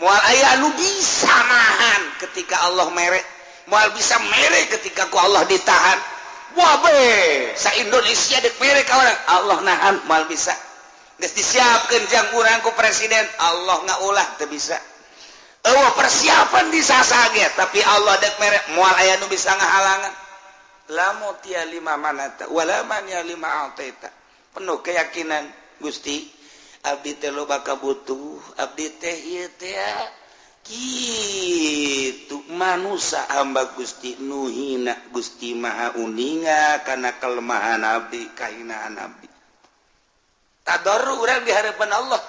Moal aya anu bisa nahan ketika Allah mere, moal bisa mere ketika ku Allah ditahan. Wah be, sa Indonesia dek mere ka urang, Allah nahan moal bisa. Geus disiapkeun jang urang ku presiden, Allah ngaulah teu bisa. Eueuh persiapan disasage, tapi Allah dek mere moal aya nu bisa ngahalangan. La mutia lima manata wala mania lima ataita. Penuh keyakinan Gusti, abdi teh loba kabutuh, abdi teh ieu teh kitu manusa hamba Gusti nu hina, Gusti Maha uninga kana kelemahan abdi, kahinaan abdi. Tadarru urang di hadapan Allah.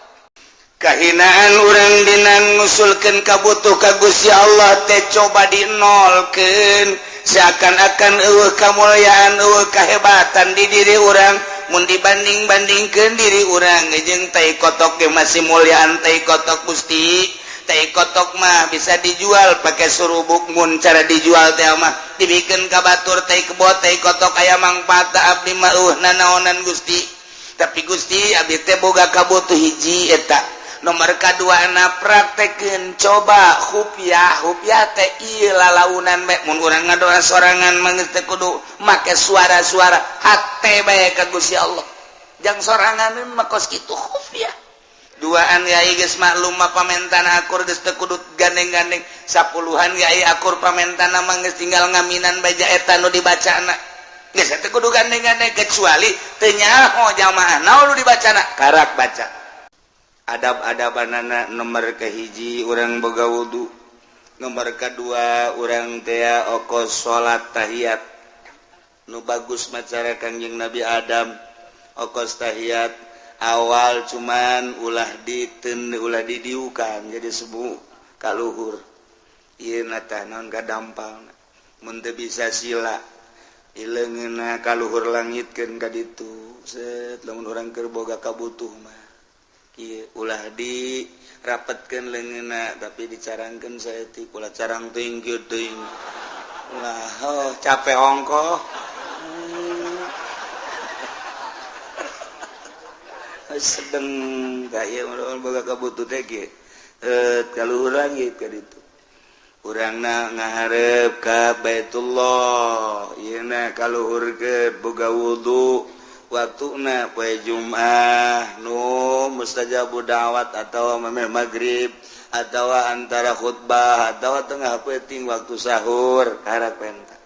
Kahinaan urang dina ngusulkeun kabutuh ka Gusti Allah teh coba dinolkeun, seakan-akan eueuh kamulyaan, eueuh kahebatan di diri urang. Mun dibanding-bandingkeun diri urang jeung tai kotok ge masih mulyaan tai kotok Gusti. Tai kotok mah bisa dijual pakai surubuk, mun cara dijual teh mah dibikeun ka batur tai kebo tai kotok aya mangfaat, abdi mah eueuh nanaonan Gusti. Tapi Gusti abdi teh boga kabutuh hiji eta. Nomor kadua na praktekeun coba khufiah, khufiah teh ieu lalaunan bae. Mun urang ngadoa sorangan mah geus teu kudu make suara-suara, hate bae ka Gusti Allah. Jang sorangan mah kos kitu khufiah. Duaan yai geus maklum mah pamentana akur, geus teu kudu gandeng-gandeng. Sapuluhan yai akur pamentana mah geus tinggal ngaminan bae eta nu dibacana. Geus teu kudu gandeng-gandeng kecuali teu nyaho jamaah naon nu dibacana, karak baca. Adab-adabanana nomor kahiji urang boga wudu, nomor kedua urang tea okos salat tahiyat nu bagus macara Kangjeng Nabi Adam okos tahiyat awal cuman ulah diten ulah didiukan jadi sebu kaluhur ieu na tah naon kadampal mun teu bisa sila ileungeunna kaluhur langitkeun ka ditu set lamun urang keur boga kabutuh mah ieu ulah di rapetkeun leungeunna tapi dicarangkeun saeutik ulah carang teuing kieu teuing ulah oh capek ongkoh. Sedeng ka ieu mun boga kabutuh teh kieu kaluhur langit ka ditu urangna ngahareup ka Baitullah ieu na kaluhurkeun boga wudu waktuna poe Jumat nu mustajabu da'wat atau memeh maghrib atau antara khutbah atau tengah peuting waktu sahur karak penta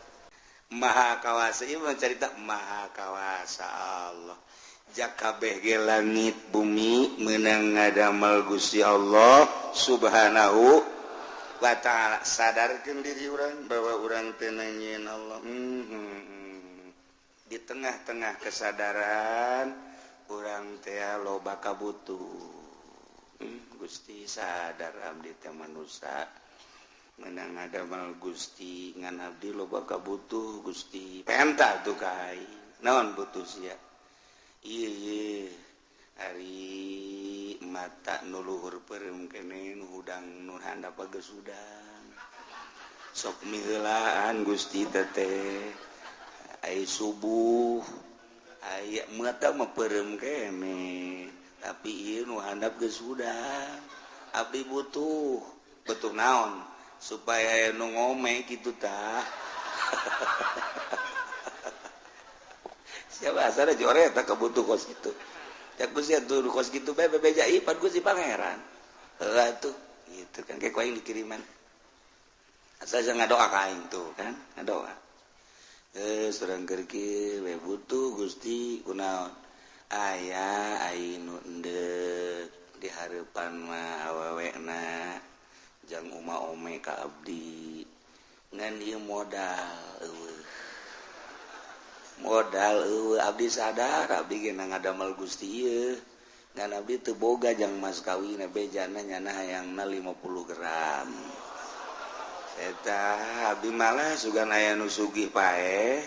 maha kawasa ieu mah carita maha kawasa Allah jakabeh ge langit bumi meunang ngadamel Gusti Allah Subhanahu wa ta'ala. Sadarkeun diri urang bahwa urang teu nangieun Allah. Di tengah-tengah kesadaran urang teh loba kabutuh. Gusti sadar abdi teh manusa menang ngadamel Gusti ngan abdi loba kabutuh Gusti. Penta tuh ka aing naon butuh sia? Ieu ari mata nu luhur peureum keneh nu hudang nu handap geus hudang sok miheulaan Gusti teteh ai subuh aya mata mah peureum keneh tapi ieu nu handap geus hudang abdi butuh butuh naon supaya nu ngome kitu tah. Siapa asal jore tak kebutuh kos gitu. Ya Gusti tuh kos gitu bae bebeja ipan Gusti pangeran. Heeh tuh gitu kan kayak aing dikiriman. Asal saya ngadoa ka aing tuh kan, ngadoa. Surang keur kieu we butuh Gusti kunaon? Aya aing nu endek di hareupan mah awewena jang uma ome ka abdi. Ngan ieu modal eueuh. Modal eueuh abdi sadar abdi ge ngadamel Gusti ieu ngan abdi teu boga jang mas kawin bejana nyana hayangna 50 gram eta abdi malah sugan aya nu sugih paeh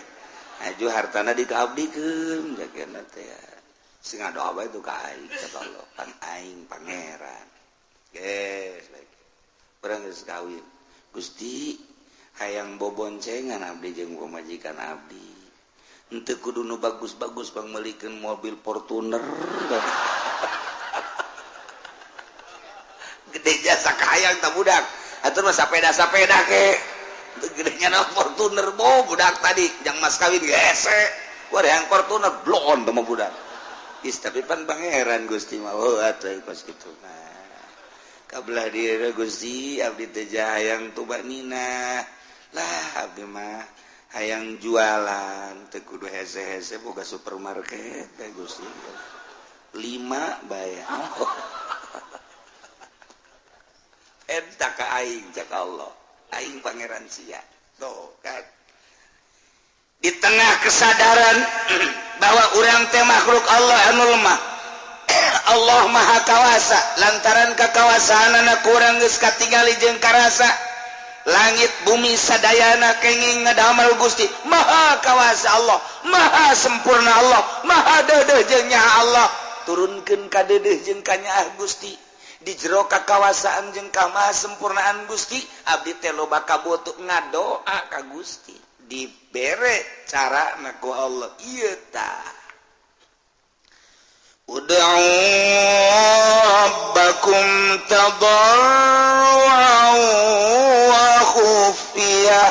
aju hartana dikaabdikeun jagana teh sing ngadoa bae tuh ka aing ka Allah pan aing pangeran geus urang geus kawin Gusti hayang boboncengan abdi jeung pamajikan abdi. Henteu kudu nu bagus-bagus pangmeulikeun mobil Fortuner. Gede jasa kahayang tak budak. Atur mah sapeda-sapeda ke. Gedenya na Fortuner bo budak tadi jang mas kawin hese. Wah yang Fortuner blon teh budak. Is tapi pan pangeran Gusti mah oh atuh kos kitu mah. Kabelah diri Gusti abdi teh hayang tuba nina. Lah abdi mah hayang jualan teu kudu hese-hese boga supermarket teh Gusti. 5 bae. Eta ka aing cak Allah. Aing pangeran sia. Tuh kan. Di tengah kesadaran bahwa urang teh makhluk Allah anu lemah. Allah Maha Kawasa lantaran kakawasaanana kurang geus katingali jeung karasa. Langit bumi sadayana kenging ngadamel Gusti Maha Kawasa Allah, Maha sempurna Allah, Maha deudeuh jeung nyaah Allah. Turunkeun ka deudeuh jeung ka nyaah Gusti. Di jero kakawasaan jeung ka sempurnaan Gusti, abdi teh loba kabutuh ngadoa ka Gusti. Dibere cara ku Allah ieu tah. Ud'u rabbakum tadarru'an wa khufiyah.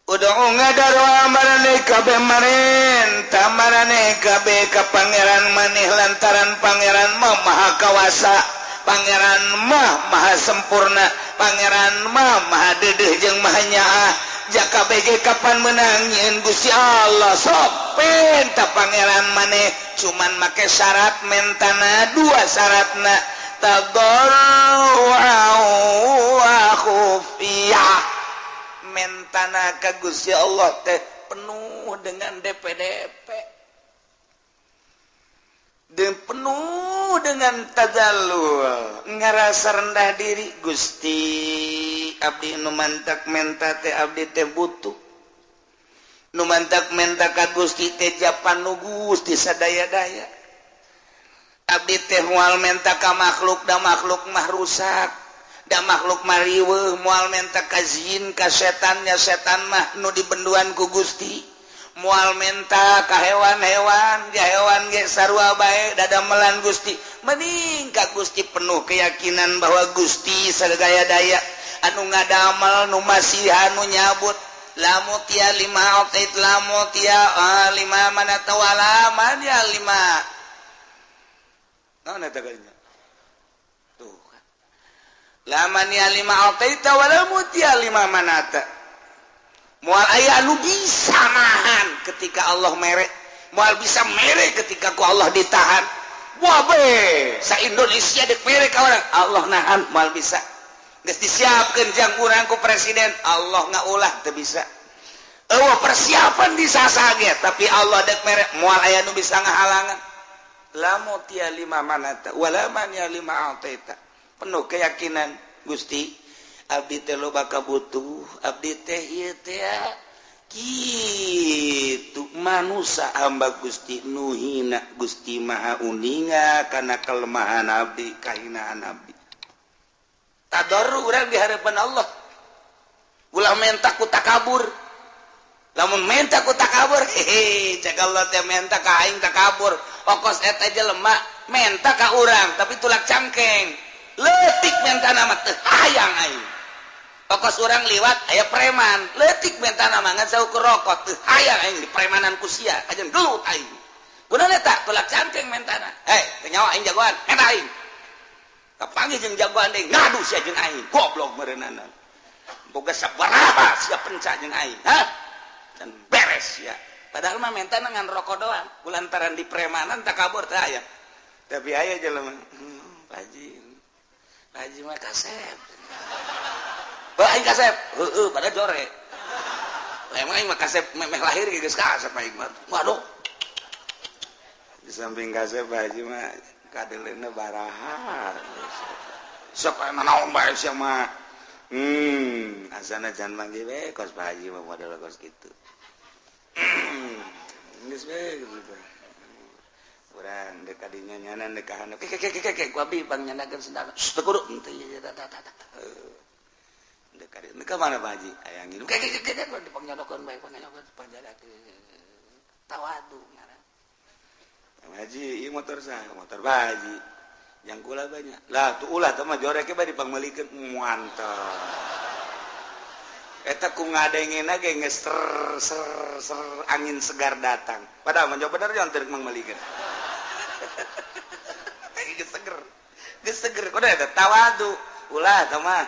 Ud'u ngadarua maraneh kabeh marenta maraneh kabeh ka pangeran maneh lantaran pangeran mah maha kawasa, pangeran mah maha sempurna, pangeran mah maha deudeuh jeung maha nyaah. Jaka BG kapan menang nyieun Gusti Allah sok penta pangeran maneh cuman make syarat mentana dua syaratna tadarru'an wa khufiyah. Mentana ka Gusti Allah teh penuh dengan DPDP dan penuh dengan tadallul, ngerasa rendah diri. Gusti abdi nu mantak menta teh abdi teh butuh, nu mantak menta ka Gusti teh japan nu Gusti sadaya-daya. Abdi teh moal menta ka makhluk da makhluk mah rusak, da makhluk mah riweuh, moal menta ka jin ka setannya setan mah nu dibenduan ku Gusti. Moal menta ka hewan-hewan, ja hewan ge sarua bae dadamelan Gusti. Mending ka Gusti penuh keyakinan bahwa Gusti sagaya daya anu ngadamel nu masihan nu nyabut. Lamu tia lima atait lamu tia lima mana tawala mana lima. Naon eta kalinya? Tuh kan. Laman ya lima ataita wala mutia lima manata. Moal aya anu bisa nahan ketika Allah mere, moal bisa mere ketika ku Allah ditahan. Wah be, sa Indonesia dek mere ka urang, Allah nahan moal bisa. Geus disiapkeun jang urang ku presiden, Allah ngaulah teu bisa. Eueuh persiapan disasage, tapi Allah dek mere moal aya nu bisa ngahalangan. La mutia lima manata wala man ya lima ataita. Penuh keyakinan Gusti abdi teh loba kabutuh, abdi teh ieu teh kitu manusa hamba Gusti nu hina, Gusti Maha uninga kana kelemahan abdi, kahinaan abdi. Tadarru urang di hadapan Allah. Ulah menta ku takabur. Lamun menta ku takabur, hehe, cek Allah teh menta ka aing takabur. Okos eta jelema menta ka urang tapi tulak cangkeng. Leutik menta nama teu hayang aing. Okos urang liwat aya preman, leutik menta nama ngan saukur rokok teu hayang aing di premanan ku sia, kajen gelut aing. Gunana eta tulak cangkeng mentana. Hei, teu nyawa aing jagoan, menta aing. Kapanggih jeung jagoan deui ngadu sia jeung aing, goblok meureunana. Boga sabaraha sia penca jeung aing, hah? Dan beres ya. Padahal mah mentana ngan rokok doang, kulantaran di premanan takabur teh aya. Tapi aya jelema, Pak Haji. Pak Haji mah kasep. Heuh aing kasep, heueuh pada jore. Lah emang aing mah kasep memeh lahir geus kasep aing mah. Waduh. Di samping kasep Pak Haji mah kadeleuna baraha. Sok aya naon bae sia mah. Asana jangan manggil we kos Pak Haji mah model kos kitu. Geus we gitu. Urang dek kadinya nyanan dek kahana. Ke ke ke ke ku abdi pangnyandakeun sendal. Teu kudu henteu ieu tah tah tah. Dek kadinya ka mana Pak Haji? Aya nginum. Ke ke ke ke dipangnyandakeun bae pangnyandakeun panjadakeun. Tawadu ngaran. Pak Haji ieu motor saha? Motor Pak Haji. Yang kula banyak. Lah tuh ulah teh mah jorek bae dipangmeulikeun mantap. Eta ku ngadengena ge geus ser ser ser angin segar datang. Padahal mah bener jangan teu mangmeulikeun. Geus seger. Geus seger kudu eta tawadu. Ulah teh mah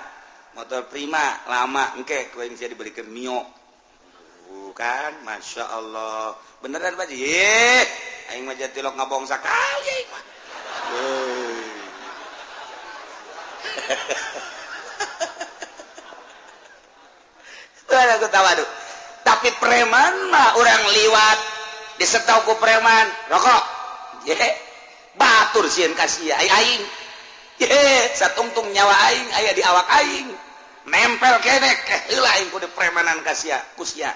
motor Prima lama engke ku aing sia dibelikeun Mio. Bukan, Masya Allah. Beneran Pak Ji? Aing mah jatilok ngabong sakali aing mah. Aku tapi preman mah orang liwat disetau ku preman rokok ye batur sieun ka sia aing ye satungtung nyawa aing aya di awak aing nempel kenek heula aing kudu premanan ka sia ku sia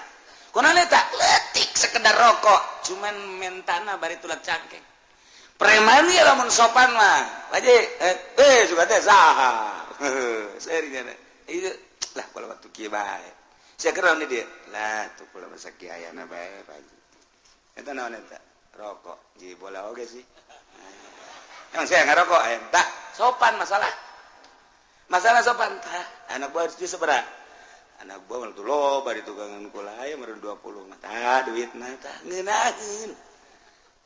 kunaon eta leutik sekedar rokok cuman mentana bari tulat cangkeng preman ieu lamun sopan mah Pak Ji suka teh saha serinya ieu lah kalau waktu kieu bae sia keur ni dia lah tuh kula masa kieu ayana bae Pak Ji eta naon eta rokok ji bola oge sih emang saya ngarokok aya tah sopan masalah masalah sopan tah anak buah harus sabaraha anak buah mah tuh loba di tukangan kula aya meureun 20 mah tah duitna tah ngeunaheun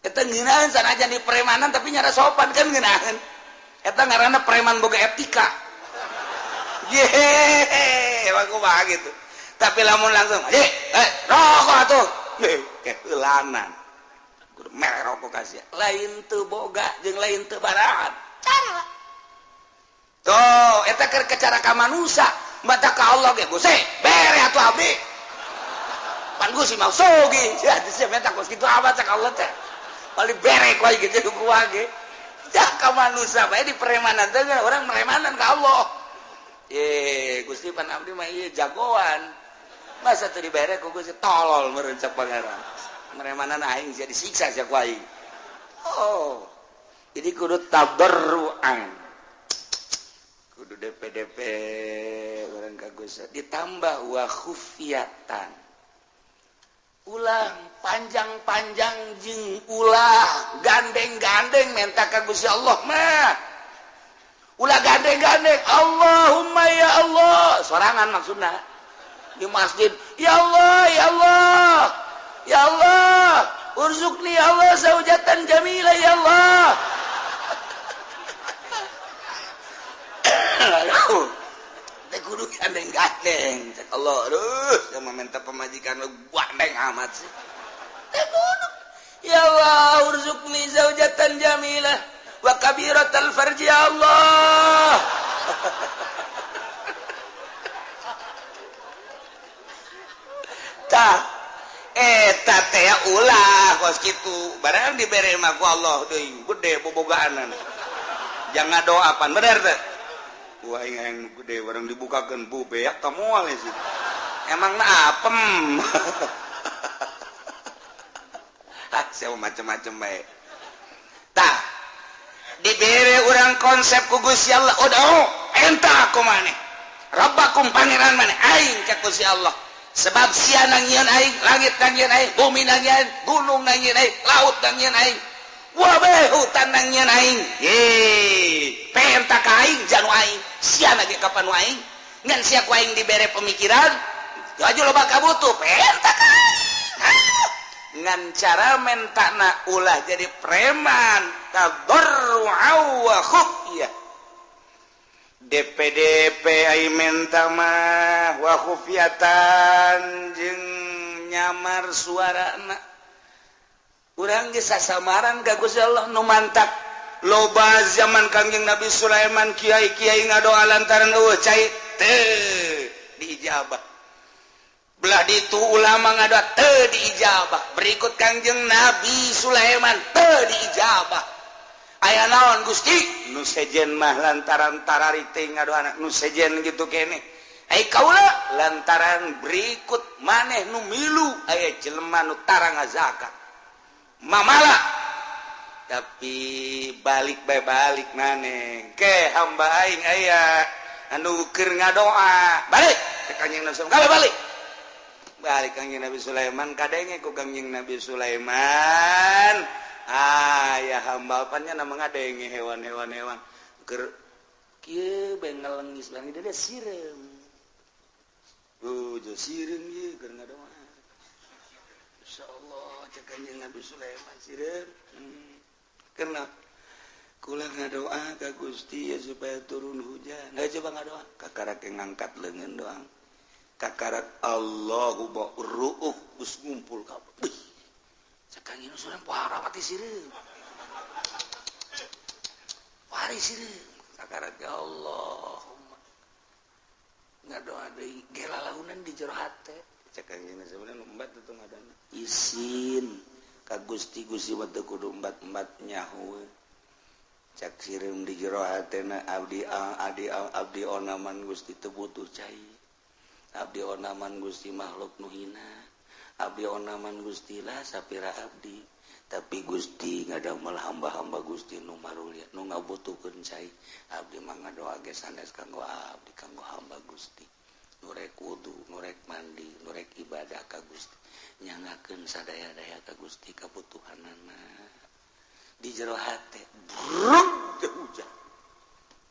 eta ngeunaheun sanajan di premanan tapi nyara sopan kan ngeunaheun eta ngaranna preman boga etika. Yeay, emang kumaha gitu. Tapi lamun langsung, rokok atuh. Keulanan. Kudu mere rokok ka sia. Lain teu boga jeung lain teu baraat. Cara. Tuh, eta keur cara ka manusa, mata ka Allah ge Gusti, bere atuh abdi. Pan Gusti mah sogi. Sia sia menta kos kitu amat cak Allah teh. Paling bere ku aing gitu ku ge. Cak ka manusa bae di premanan teh urang meremanan ka Allah. Gusti pan abdi mah ieu jagoan. Masa teu dibere ku Gusti tolol meureun cak pangeran. Meremanan aing sia disiksa sia ku aing. Oh. Jadi kudu tabarruan. Kudu DPDP urang ka Gusti ditambah wa khufiyatan. Ulah panjang-panjang jeung ulah gandeng-gandeng menta ka Gusti Allah mah. Ulah gandeng-gandeng Allahumma ya Allah sorangan maksudna di masjid ya Allah ya Allah ya Allah urzukni ya Allah zaujatan jamila ya Allah. Aduh teh kudu gandeng-gandeng cek Allah aduh sama minta pemajikan lu gandeng amat sih teh kudu ya Allah urzukni zaujatan jamilah wa kabiratal farji ya Allah. Tah eta teh ulah kos kitu barang dibere mah ku Allah deui gede bobogaanan jangan doa pan bener teh wah aing yang gede barang dibukakeun bu beak tah moal sih emangna apem. Ah sia macem-macem bae tah dibere urang konsep ku Gusti Allah udah enta aku maneh Rabbakum pangeran maneh aing ka Gusti Allah sebab sia nangieun aing langit nangieun aing bumi nangieun gunung nangieun aing laut nangieun aing wabe hutan nangieun aing ye penta ka aing janu aing sia lagi kapan aing ngan sia ku aing dibere pemikiran aju loba kabutuh penta ka aing ngan cara mentana ulah jadi preman tadarru'a wa khufyah DPDP ai menta mah wa khufyatan jeung nyamar suarana urang geus sasamaran ka Gusti Allah nu mantak loba zaman Kangjeng Nabi Sulaiman kiai-kiai ngadoa lantaran eueuh cai teu diijabah belah ditu ulama ngadoa teu diijabah berikut Kangjeng Nabi Sulaiman teu diijabah aya naon Gusti nu sejen mah lantaran tarari teh ngadoana nu sejen gitu kene ai kaula lantaran berikut maneh nu milu aya jelema nu tara ngazakat mamala tapi balik bae balik maneh ke hamba aing aya anu keur ngadoa balik ke Kangjeng Nabi Sulaiman balik balik Kangjeng Nabi Sulaiman kadenge ku Kangjeng Nabi Sulaiman Ah ya hamba apanya nama ngadenge hewan-hewan hewan. Keur kieu bae ngelengis bang dia sireum. Jo sireum ieu keur ngadoa. Insyaallah cek Kanjeng Nabi Sulaiman sireum. Karena kula ngadoa ka Gusti ya supaya turun hujan. Nggak coba ngadoa, kakarak ngangkat leungeun doang. Kakarak Allahu ba'ruuh geus ngumpul kabeh. Wih. Cek Kanjeng Sulaiman parah pati sireum. Pari sireum. Kakarak ya Allahumma. Ngadoa deui gelalaunan di jero hate. Cek Kanjeng Sulaiman embat teu ngadana. Isin ka Gusti Gusti mah teu kudu embat-embat nyaho. Cak sireum di jero hatena abdi abdi abdi onaman Gusti teu butuh cai. Abdi onaman Gusti makhluk nu hina. Abdi onaman Gusti lah sapira abdi. Tapi Gusti ngadamel hamba-hamba Gusti nu marulia nu ngabutuhkeun cai. Abdi mah ngadoa ge sanes kanggo abdi kanggo hamba Gusti. Nu rek wudu, nu rek mandi, nu rek ibadah ka Gusti. Nyangakeun sadaya-daya ka Gusti kabutuhanana. Di jero hate bruk teh hujan.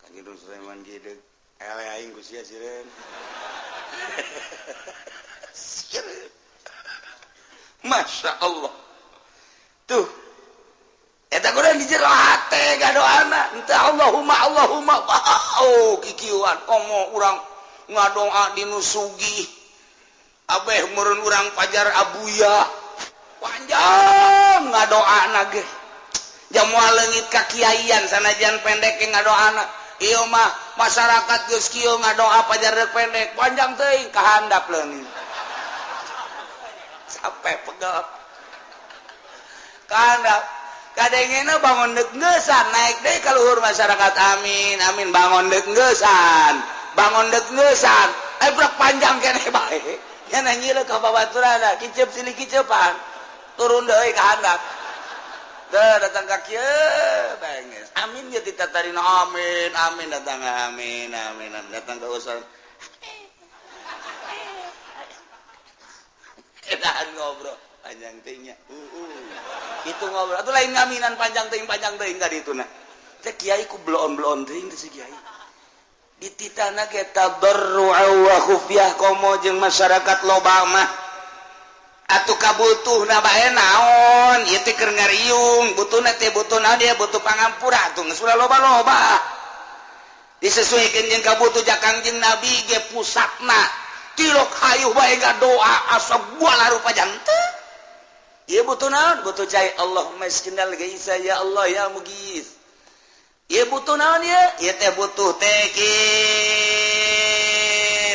Kanjeng Sulaiman gede ele aing ku sia sireun. Sireun. Masya Allah. Tuh. Eta kudu di jero hate gadoana. Henteu Allahumma Allahumma. Oh kikieuan komo urang ngadoa di nu sugih. Abeh meureun urang pajar abuya. Panjang ngadoana ge. Jamual leungit ka kiaian sanajan pendek ge ngadoana. Ieu mah masyarakat geus kieu ngadoa pajar rek pendek, panjang teuing kahandap leungit. Sampai pegel. Kahandap. Kadengena bangun deuk ngeusan naik deui ka luhur masyarakat amin amin bangun deuk ngeusan. Bangun deuk ngeusan. Eh brek panjang keneh bae. Nya nyileuk ka babaturanna, kiceup silih kiceupan. Turun deui kahandap. Tuh, datang ka kieu benges. Amin ya ditatarina amin, amin datang amin, amin, datang ke usul. Edahan ngobrol panjang teuing nya. Itu ngobrol. Atuh lain ngaminan panjang teuing ka dituna. Teh kiai ku bloon-bloon teuing teh si kiai. Dititana ge tadarru'a wa khufyah komo jeung masyarakat loba mah. Atuh kabutuhna bae naon ieu teh keur ngariung butuhna teh butuh naon dia butuh pangampura atuh geus ulah loba-loba disesuaikeun jeung kabutuh ja Kangjeng Nabi ge pusatna tilok hayuh bae ngadoa asa gua rupa janteu ieu butuh naon butuh cai Allahumma iskinal gaisa ya Allah ya mugis ieu butuh naon ieu ieu teh butuh teh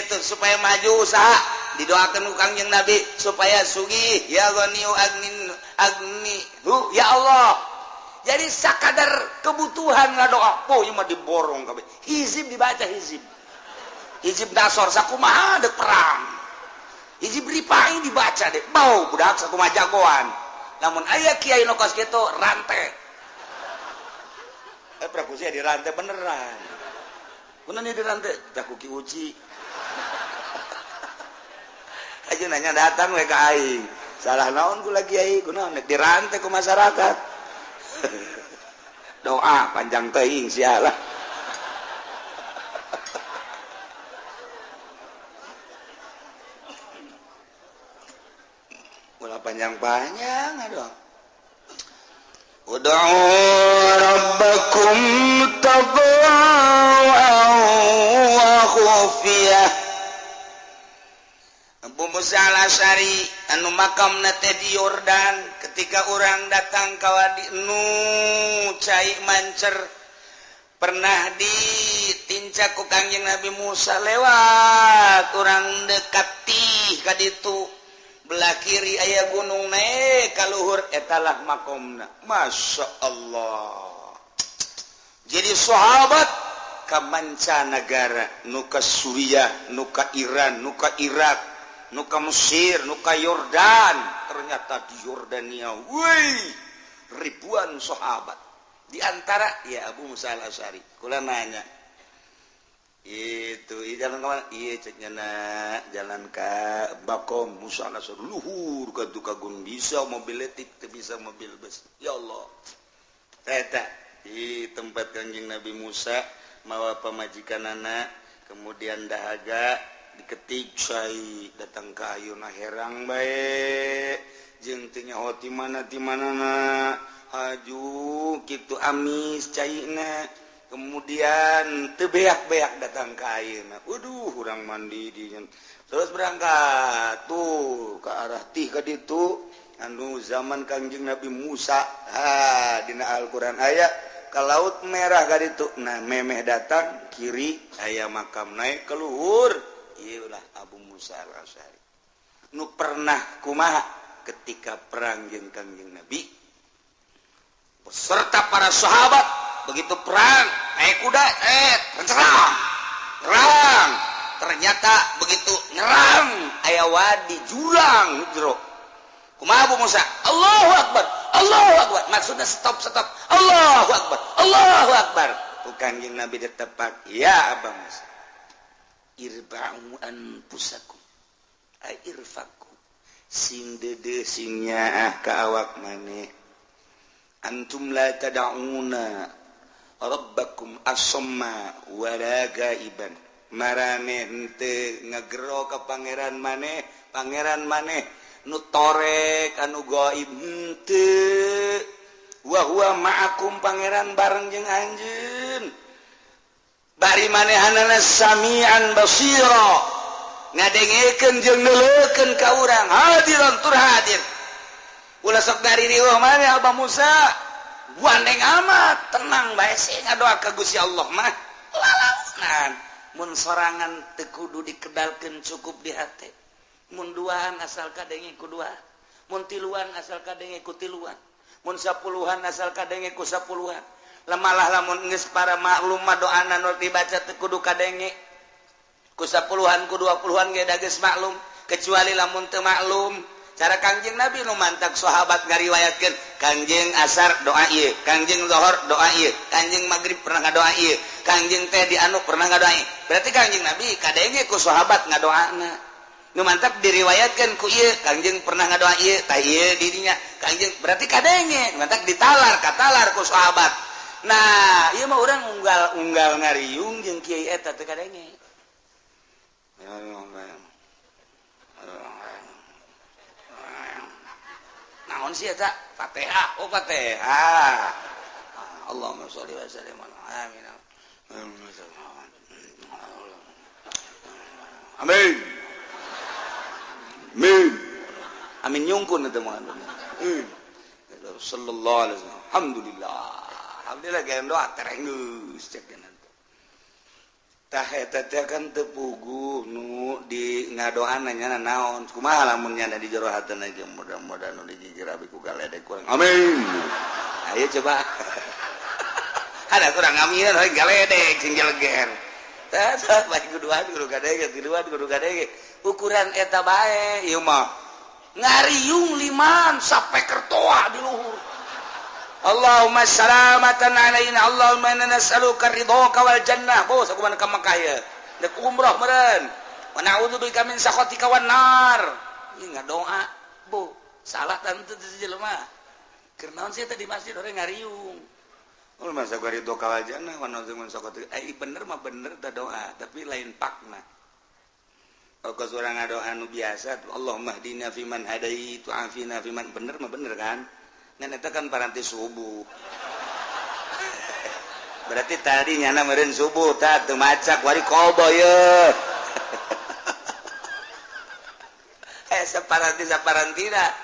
kitu supaya maju usaha didoakan ku Kangjeng Nabi supaya sugih ya ghaniyu agnin agni hu ya Allah. Jadi sakadar kebutuhan ngadoa poh ieu mah diborong kabeh. Hizib dibaca hizib. Hizib dasor sakumaha deuk perang. Hizib ripai dibaca deh. Bau budak sakumaha jagoan. Lamun aya kiai nu kos kitu rantai. Praku sia dirantai beneran. Kunaon ieu dirantai? Tah ku Ki Uci. Aja nanya datang we ka aing. Salah naon kula kiai, kunaon nek dirantai ku masyarakat. Doa panjang teuing sialah. Ulah panjang-panjang aduh. Ud'u rabbakum tadarru'an wa khufiyah. Abu Musa al-Asy'ari anu makamna teh di Yordan ketika orang datang ka wadi nu cai mancer pernah ditincak ku Kangjeng Nabi Musa lewat urang dekati ka ditu belah kiri aya gunung naik ka luhur etalah makomna. Masya Allah. Jadi sahabat ka mancanagara nu ka Suriah, nu ka Iran, nu ka Irak, nu ka Mesir, nu ka Yordan. Ternyata di Yordania, wih, ribuan sahabat. Di antara ya Abu Musa al-Asy'ari. Kula nanya, Itu jalan ke mana? Iya cek nyana jalan ke Bakom Musa langsung luhur ke Tukagun bisa mobil letik teu bisa mobil bus. Ya Allah. Eta di tempat Kanjeng Nabi Musa mawa pamajikanana kemudian dahaga diketik cai datang ke ayeuna herang bae jeung teu nyaho ti mana ti manana aju kitu amis caina kemudian teu beak-beak datang ke ayeuna waduh urang mandi di terus berangkat tuh ke arah tih ka ditu anu zaman Kangjeng Nabi Musa ha dina Al-Qur'an aya ke Laut Merah ka ditu nah memeh datang kiri aya makam naik ke luhur ieulah Abu Musa Al-Asy'ari nu pernah kumaha ketika perang jeung Kangjeng Nabi beserta para sahabat begitu perang naik kuda serang perang ternyata begitu nyerang aya wadi jurang jero kumaha Abu Musa Allahu Akbar Allahu Akbar maksudnya stop stop Allahu Akbar Allahu Akbar ku Kangjeng Nabi ditepak ya Abu Musa irba'u anfusakum ay irfaku sing deudeuh sing nyaah ka awak maneh antum la tad'una rabbakum asamma wala gaiban maraneh henteu ngagero ka pangeran maneh nu torek anu gaib henteu wa huwa ma'akum pangeran bareng jeung anjeun bari manehanana samian basira ngadengekeun jeung neuleukeun ka urang hadiran tur hadir ulah sok ngaririweuh maneh Abah Musa gandeng amat tenang bae sih ngadoa ka Gusti Allah mah lalaunan mun sorangan teu kudu dikedalkeun cukup di hate mun duaan asal kadenge ku dua mun tiluan asal kadenge ku tiluan mun sapuluhan asal kadenge ku sapuluhan lemalah lamun geus para maklum mah doana nu dibaca teu kudu kadenge ku 10-an ku 20-an ge da geus maklum kecuali lamun teu maklum cara Kangjeng Nabi nu mantak sahabat ngariwayatkeun Kangjeng asar doa ieu Kangjeng zuhur doa ieu Kangjeng magrib pernah ngadoa ieu Kangjeng teh di anu pernah ngadoa ieu berarti Kangjeng Nabi kadenge ku sahabat ngadoana nu mantak diriwayatkeun ku ieu Kangjeng pernah ngadoa ieu tah ieu didinya Kangjeng berarti kadenge mantak ditalar katalar ku sahabat. Nah ieu mah urang unggal-unggal ngariung jeung kiai eta teu kadenge. Naon sih eta? Fatihah. Oh Fatihah. Allahumma sholli wa sallim ala amin. Amin. Amin. Amin nyungkun eta mah. Sallallahu alaihi wasallam. Alhamdulillah. Alhamdulillah gaya doa terenggeus cek nanti. Tah eta teh kan teu puguh nu di ngadoana nya naon kumaha lamun nya di jero hatena ge mudah-mudahan nu digigir abi ku galedek kurang amin. Ayo coba. Ada kurang amin we galedek sing jeleger. Tah tah bae kuduan kudu kadege tiluan kudu kadege. Ukuran eta bae ieu mah ngariung liman sampai kertoa di luhur. Allahumma salamatan alaina Allahumma inna nas'aluka ridhoka wal jannah. Bos aku mana ka Mekah ye. Dek umroh meureun. Wa na'udzubika min sakhatika wan nar. Ieu ngadoa, Bu. Salah tante teu jelema. Keur naon sih teh di masjid urang ngariung. Oh masa gua ridhoka wal jannah wa na'udzubika min sakhatika. Eh bener mah bener teh doa, tapi lain pakna. Kalau urang ngadoa nu biasa, Allahumma hdina fiman hadait wa afina fiman, bener mah bener kan? Ngan eta kan paranti subuh. Berarti tadi nyana meureun subuh tah teu macak wari kobo ye. Saparanti saparantina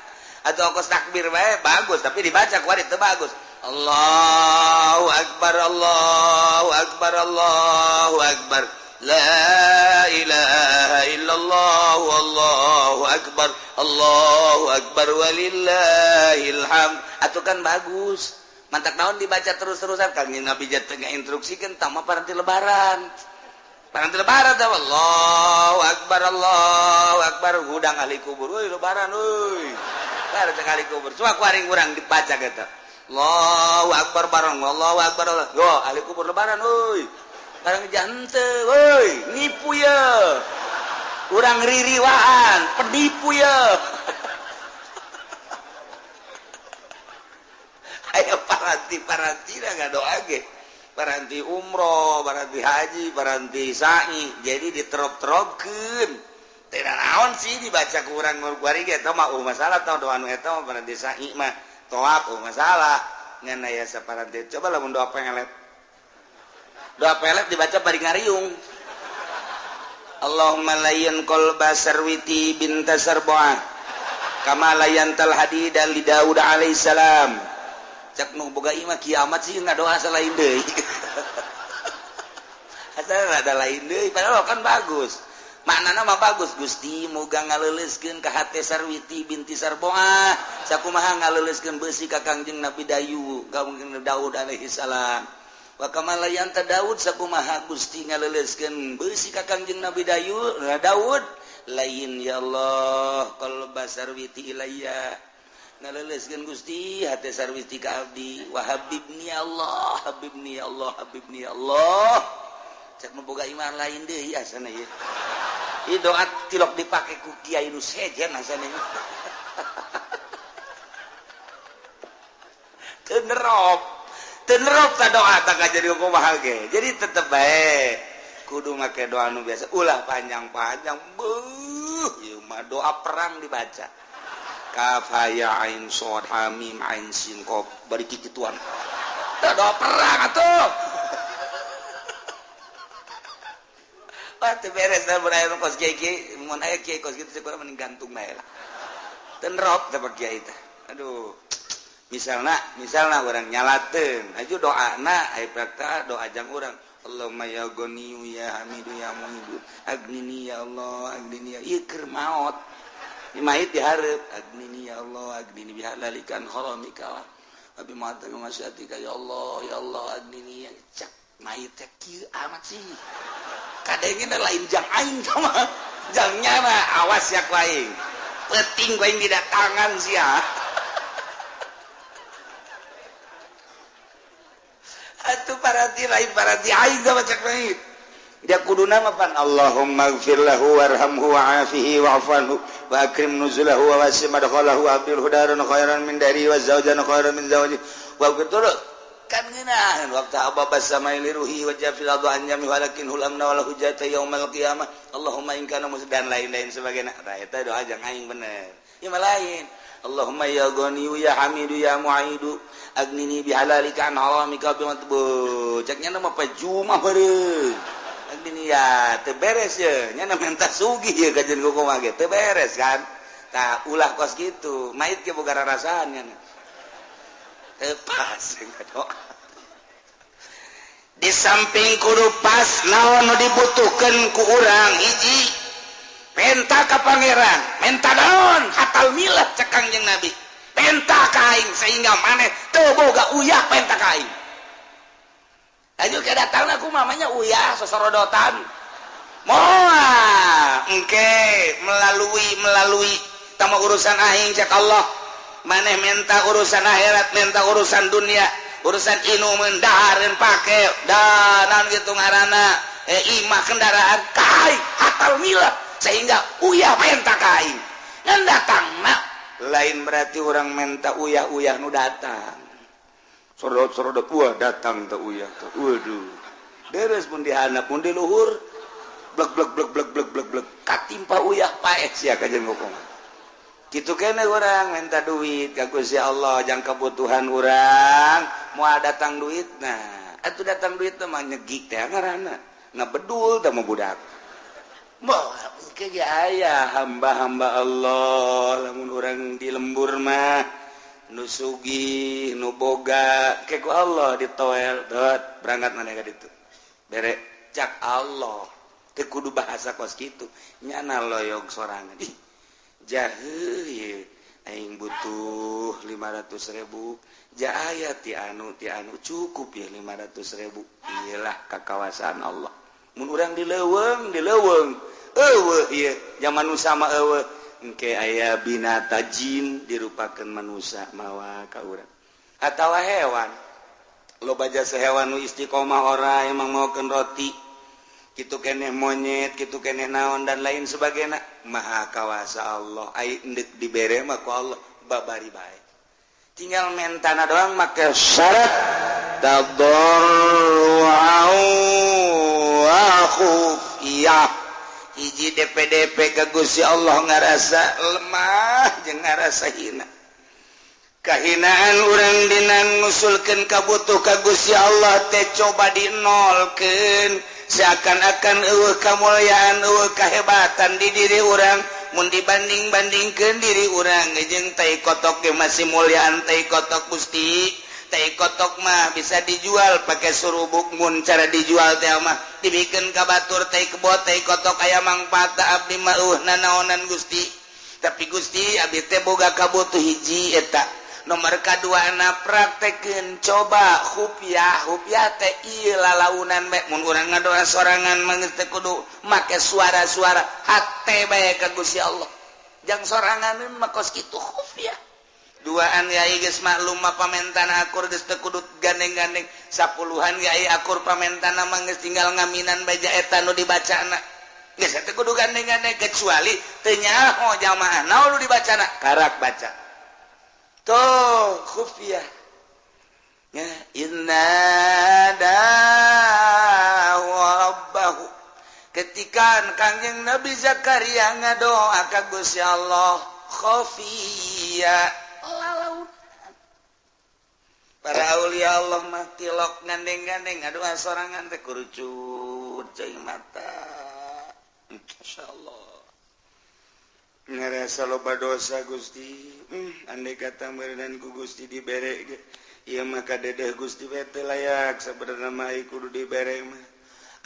atau ongkos takbir bae bagus tapi dibaca kuari teu bagus. Allahu akbar Allahu akbar Allahu akbar. La ilaha illallah wallahu akbar Allahu akbar walillahil hamd. Atuh kan bagus. Mantak naon dibaca terus-terusan Kangjeng Nabi teh ngainstruksikeun tah mah paranti lebaran. Paranti lebaran teh Allahu akbar Allahu akbar hudang ahli kubur euy lebaran euy. Lebaran teh ahli kubur. Coba ku aring urang dibaca kitu. Allahu akbar bareng Allahu akbar. Yo ahli kubur lebaran euy. Barang jante, woi, nipu ya. Urang ririwaan, penipu ya. Ayo paranti-paranti dah ngadoa ge. Paranti umroh, paranti haji, paranti sa'i. Jadi diterop-teropkeun. Teu naon sih dibaca ku urang kuari ge eta mah masalah tah doa nu eta mah paranti sa'i mah tawaf masalah. Ngan aya saparanti coba lamun doa pelet. Doa pelet dibaca bari ngariung. Allahumma layyan qalba sarwiti binta sarbuah kama layyantal hadida li Daud alaihissalam. Cak nu boga imah kiamat sih ngadoa asa lain deui. Asa ada lain deui padahal kan bagus. Maknana mah bagus Gusti muga ngaleuleuskeun ka hate Sarwiti binti Sarboah sakumaha ngaleuleuskeun beusi ka Kangjeng Nabi Dayu ka Kangjeng Daud alaihi salam. Wa kama layanta Daud sakumaha Gusti ngaleuleuskeun beusi ka Kangjeng Nabi Dayu Daud lain ya Allah qalba Sarwiti ilayya ngaleuleuskeun Gusti hate Sarwiti ka abdi wa habibni ya Allah habibni ya Allah habibni ya Allah. Cak nu boga iman lain deui asana ieu. Ieu doa tilok dipake ku kiai nu sejen asana ieu. Teu nerop. Teu nerop ta doa ta jadi kumaha ge. Jadi tetep bae kudu make doa nu biasa ulah panjang-panjang. Beuh, ieu mah doa perang dibaca. Kaf ha ya ain shad ha mim ain sin qaf bari kikituan. Tah doa perang atuh. Wah, teu beres da mun aya kos kiai mun aya kiai kos kitu sakurang mending gantung bae lah. Teu nerop teh kiai teh. Aduh. Misalna urang nyalateun, aju doana aya prakta doa jang urang. Allahumma ya Ghaniyu ya Hamidu ya Muhidu. Agnini ya Allah, agnini ya ieu keur maot. Ieu mayit dihareup, agnini ya Allah, agnini bihalalikan haramika wa bi ma'ataka masyatika ya Allah, ya Allah agnini ya cak mayit teh kieu amat sih. Kadangnya lain jang aing sama jangnya mah awas ya ku aing penting ku aing didatangan sia. Atuh paranti lain paranti aing sama cek mayit dia kuduna mah pan Allahumma ighfir lahu warhamhu wa'afihi wa'fu anhu wa akrim nuzulahu wa wasi' madkhalahu wa abdilhu daran khairan min dari wa zawjan khairan min zawji wa betul kan ngeunaheun waktu ababa samai liruhi wa jafil adu anjami walakin hulamna wal hujjata yaumal qiyamah Allahumma in kana dan lain-lain sebagainya. Tah eta doa jang aing bener. Ieu mah lain. Allahumma ya Ghaniyu ya Hamidu ya Mu'idu agnini bihalalika an haramika bi matbu. Cek nya mah pajumah beureum. Agnini ya teu beres ye nya menta sugih ye ka jeung kumaha ge teu beres kan. Tah ulah kos kitu mayit ge boga rarasaan nya. Teu pas doa. Di samping kudu pas naon nu dibutuhkeun ku urang hiji penta ka pangeran menta naon hatal milah cek Kangjeng Nabi penta ka aing sehingga maneh teu boga uyah penta ka aing. Aju ke datangna kumaha mah nya uyah sosorodotan moal engke melalui tama urusan aing cek Allah maneh menta urusan akhirat menta urusan dunia urusan inumeun dahareun pake danan gitu ngaranna imah kendaraan kai hatal milah sehingga uyah menta ka aing ngan datangna lain berarti orang menta uyah-uyah nu datang sorodot-sorodot wah datang teh uyah teh waduh deres mun dihandap mun di luhur blek blek blek blek blek blek blek katimpa uyah paeh sia ka jeung ngomong. Kitu kene urang minta duit ka Gusti Allah jang kebutuhan urang moal datang duitna. Atuh datang duit teh mah nyegik teh ngaranna ngabedul teh mah budak. Moal ke ge aya hamba-hamba Allah lamun urang di lembur mah nu sugih nu boga ke ku Allah ditoel dot berangkat maneh ka ditu. Bere cak Allah teu kudu bahasa kos kitu nyana loyog sorangan. Ih jahe aing butuh 500.000 jaya ti anu cukup ya 500.000 iyalah kakawasaan Allah mun urang di leuweung eueuh ieu zaman nu sama eueuh engke aya binata jin dirupakeun manusia mawa ka urang atawa hewan Loba jasa hewan nu istiqomah ora emang maokeun roti. Kitu keneh monyet, kitu keneh naon dan lain sebagainya. Maha kawasa Allah. Ai endek dibere mah ku Allah babari bae. Tinggal mentana doang make syarat tadarru'an wa khufiyah. Hiji DPDP ka Gusti Allah ngarasa lemah jeung ngarasa hina. Kahinaan urang dina ngusulkeun kabutuh ka Gusti Allah teh coba dinolkeun, seakan-akan eueuh kamulyaan, eueuh kahebatan di diri urang. Mun dibanding-bandingkeun diri urang jeung tai kotok ge masih mulyaan tai kotok Gusti. Tai kotok mah bisa dijual pakai surubuk, mun cara dijual teh mah dibikeun ka batur tai kebo tai kotok aya mangfaatna, abdi mah eueuh nanaonan Gusti. Tapi Gusti, abdi teh boga kabutuh hiji eta. Nomor kadua na praktekeun coba khufyah. Khufyah teh ieu lalaunan bae. Mun urang ngadoa sorangan mah geus teu kudu make suara-suara, hate bae ka Gusti Allah. Jang soranganeun mah kos kitu khufyah. Duaan yai geus maklum mah pamentana akur, geus teu kudu gandeng-gandeng. Sapuluhan yai akur pamentana mah geus tinggal ngaminan baja eta nu dibacana. Geus teu kudu gandeng-gandeng kecuali teu nyaho jamaah naon nu dibacana, karak baca. Tuh khufiyah. Ya, inna rabbahu. Ketika Kangjeng Nabi Zakaria ngadoa ka Gusti Allah khafiyah. Para aulia Allah mah tilok gandeng-gandeng ngadoa sorangan teh kurucut cai mata. Masyaallah. Ngerasa loba dosa Gusti. Andai kata meureunan ku Gusti dibere ge. Ieu mah kadedeh Gusti we teu layak sabenerna mah kudu dibere mah.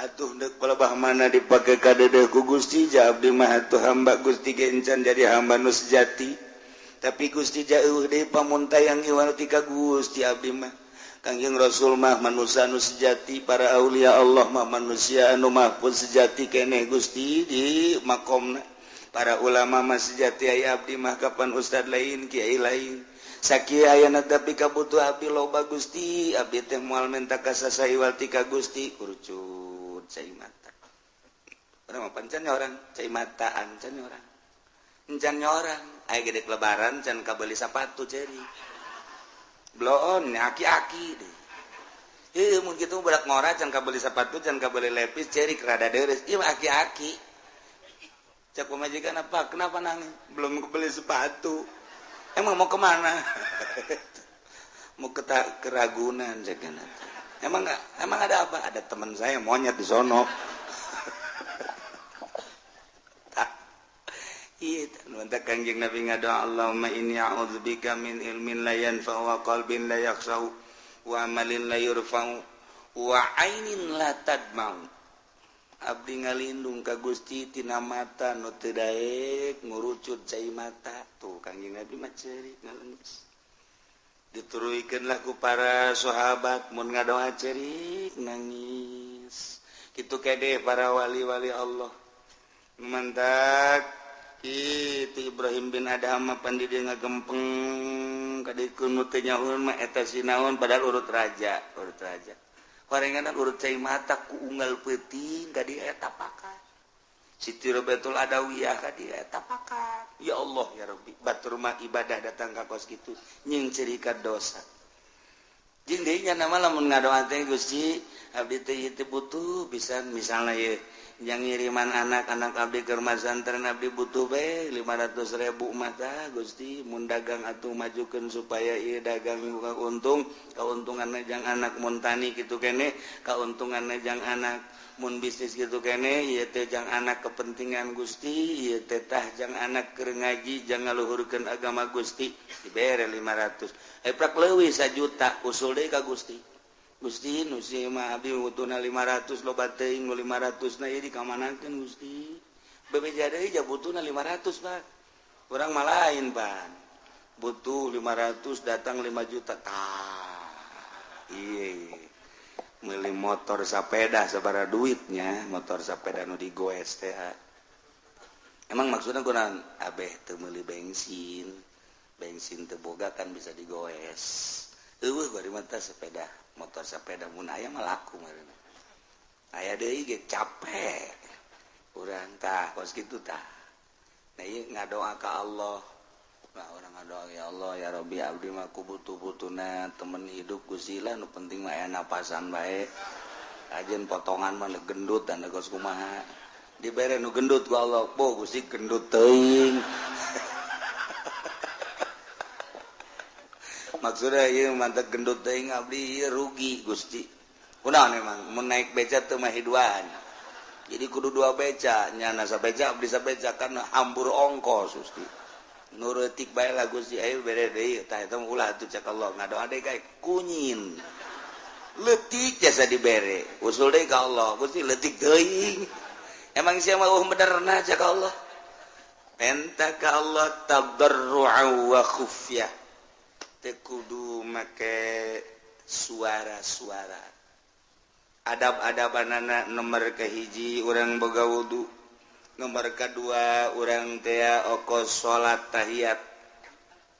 Atuh deuk palebah mana dipake kadedeh ku Gusti, ja abdi mah atuh hamba Gusti ge encan jadi hamba nu sejati. Tapi Gusti jauh deui pamuntayang iwal ti ka Gusti abdi mah. Kangjeng Rasul mah manusia anu sejati, para aulia Allah mah manusia anu mahfuz sejati keneh Gusti di makomna. Para ulama mah sejati, aya abdi mah kapan ustad lain, kiai lain. Sakieu ayana tapi kabutuh abdi loba Gusti, abdi teh moal menta ka saha iwal ti ka Gusti, kurucut cai mata. Urang mah pancan orang cai mata ancan orang. Encan orang. Aya gede lebaran can kabeli sapatu ceri. Bloon aki-aki deh. Heuh mun kitu budak ngora can kabeli sapatu, can kabeli lepis ceri rada deres. Ieu mah aki-aki. Cek pamajikan apa? Kenapa nangis? Belum kebeli sepatu. Emang mau kemana? Mau ke Keragunan cek. Emang enggak? Emang ada apa? Ada teman saya monyet di sono. Iya, mantap Kangjeng Nabi ngadoa Allahumma inni a'udzubika min ilmin la yanfa'u wa qalbin la yakhsha'u wa amalin la yurfa'u wa ainin la tadma'u. Abdi ngalindung ka Gusti tina mata nu teu daek ngurucut cai mata. Tuh Kangjeng Nabi mah ceurik ngalengis. Dituruikeun lah ku para sahabat mun ngadoa ceurik nangis. Kitu kede para wali-wali Allah. Mantak itu Ibrahim bin Adham mah pan di dieu ngagempeng kadikeun nu teu nyahoeun mah eta sinaon padahal urut raja, urut raja. Horengan urut cai mata ku unggal peuting ka dieu eta pakat. Siti Robiatul Adawiyah ka dieu eta pakat. Ya Allah ya Rabbi, batur mah ibadah datang ka kos kitu nying cerika dosa. Jeung deui nya nama lamun ngadoa teh Gusti, abdi teh ieu teh butuh pisan misalna ieu yang ngiriman anak-anak abdi ke rumah santren, abdi butuh be 500.000 mah tah Gusti, mun dagang atuh majukeun supaya ieu dagang buka untung, kauntunganna jang anak mun tani kitu keneh, kauntunganna jang anak mun bisnis kitu keneh, ieu teh jang anak kepentingan Gusti, ieu teh tah jang anak keur ngaji jang ngaluhurkeun agama Gusti, dibere 500. Prak leuwih 1 juta usul deui ka Gusti. Gusti nu si mah abdi butuhna 500 loba teuing nu 500 na ieu dikamanakeun Gusti. Bebeja deui ja butuhna 500 Pak. Urang mah lain Pan. Butuh 500 datang 5 juta tah. Ieu meuli motor sepeda sabaraha duitnya, motor sepeda nu digoes teh. Emang maksudnya kunaon? Abeh teu meuli bensin. Bensin teu boga kan bisa digoes. Eueuh bari mah sepeda. Motor sepeda mun aya mah laku meureun. Aya deui ge capek. Urang tah kos kitu tah. Nah ieu ngadoa ka Allah. Nah urang ngadoa ya Allah ya Rabbi abdi mah ku butuh-butuhna temen hidup Gusti lah nu penting mah aya napasan bae. Ajeun potongan mah gendut dan kos kumaha. Dibere nu gendut ku Allah, bo Gusti gendut teuing. Maksudnya ieu mantep gendut teuing abdi ieu rugi Gusti. Kunaon emang mun naik beca teu mah hiduan. Jadi kudu dua beca, nyana sabeca abdi sabeca kan hambur ongkos Gusti. Nu reutik bae lah Gusti ayo bere deui tah eta mah ulah atuh cek Allah ngadoa deui kae kunyin. Leutik jasa dibere, usul deui ka Allah Gusti leutik teuing. Emang sia mah eueuh benerna cek Allah. Penta ka Allah tadarru'a wa khufyah. Teu kudu make suara-suara. Adab-adabanana nomor kahiji urang boga wudu, nomor kadua urang tea okos salat tahiyat.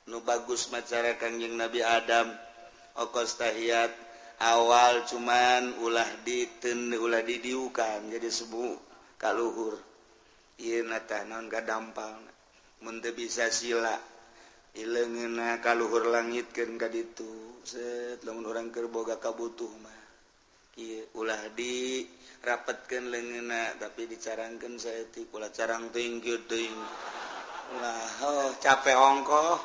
Nu bagus macara Kangjeng Nabi Adam okos tahiyat awal cuman ulah diten ulah didiukan jadi sebu kaluhur. Ieu na tah naon kadampalna mun teu bisa sila ileungeunna kaluhur langitkeun ka ditu set lamun urang keur boga kabutuh mah. Ieu ulah dirapetkeun leungeunna tapi dicarangkeun saeutik ulah carang teuing kieu teuing ulah oh capek ongkoh.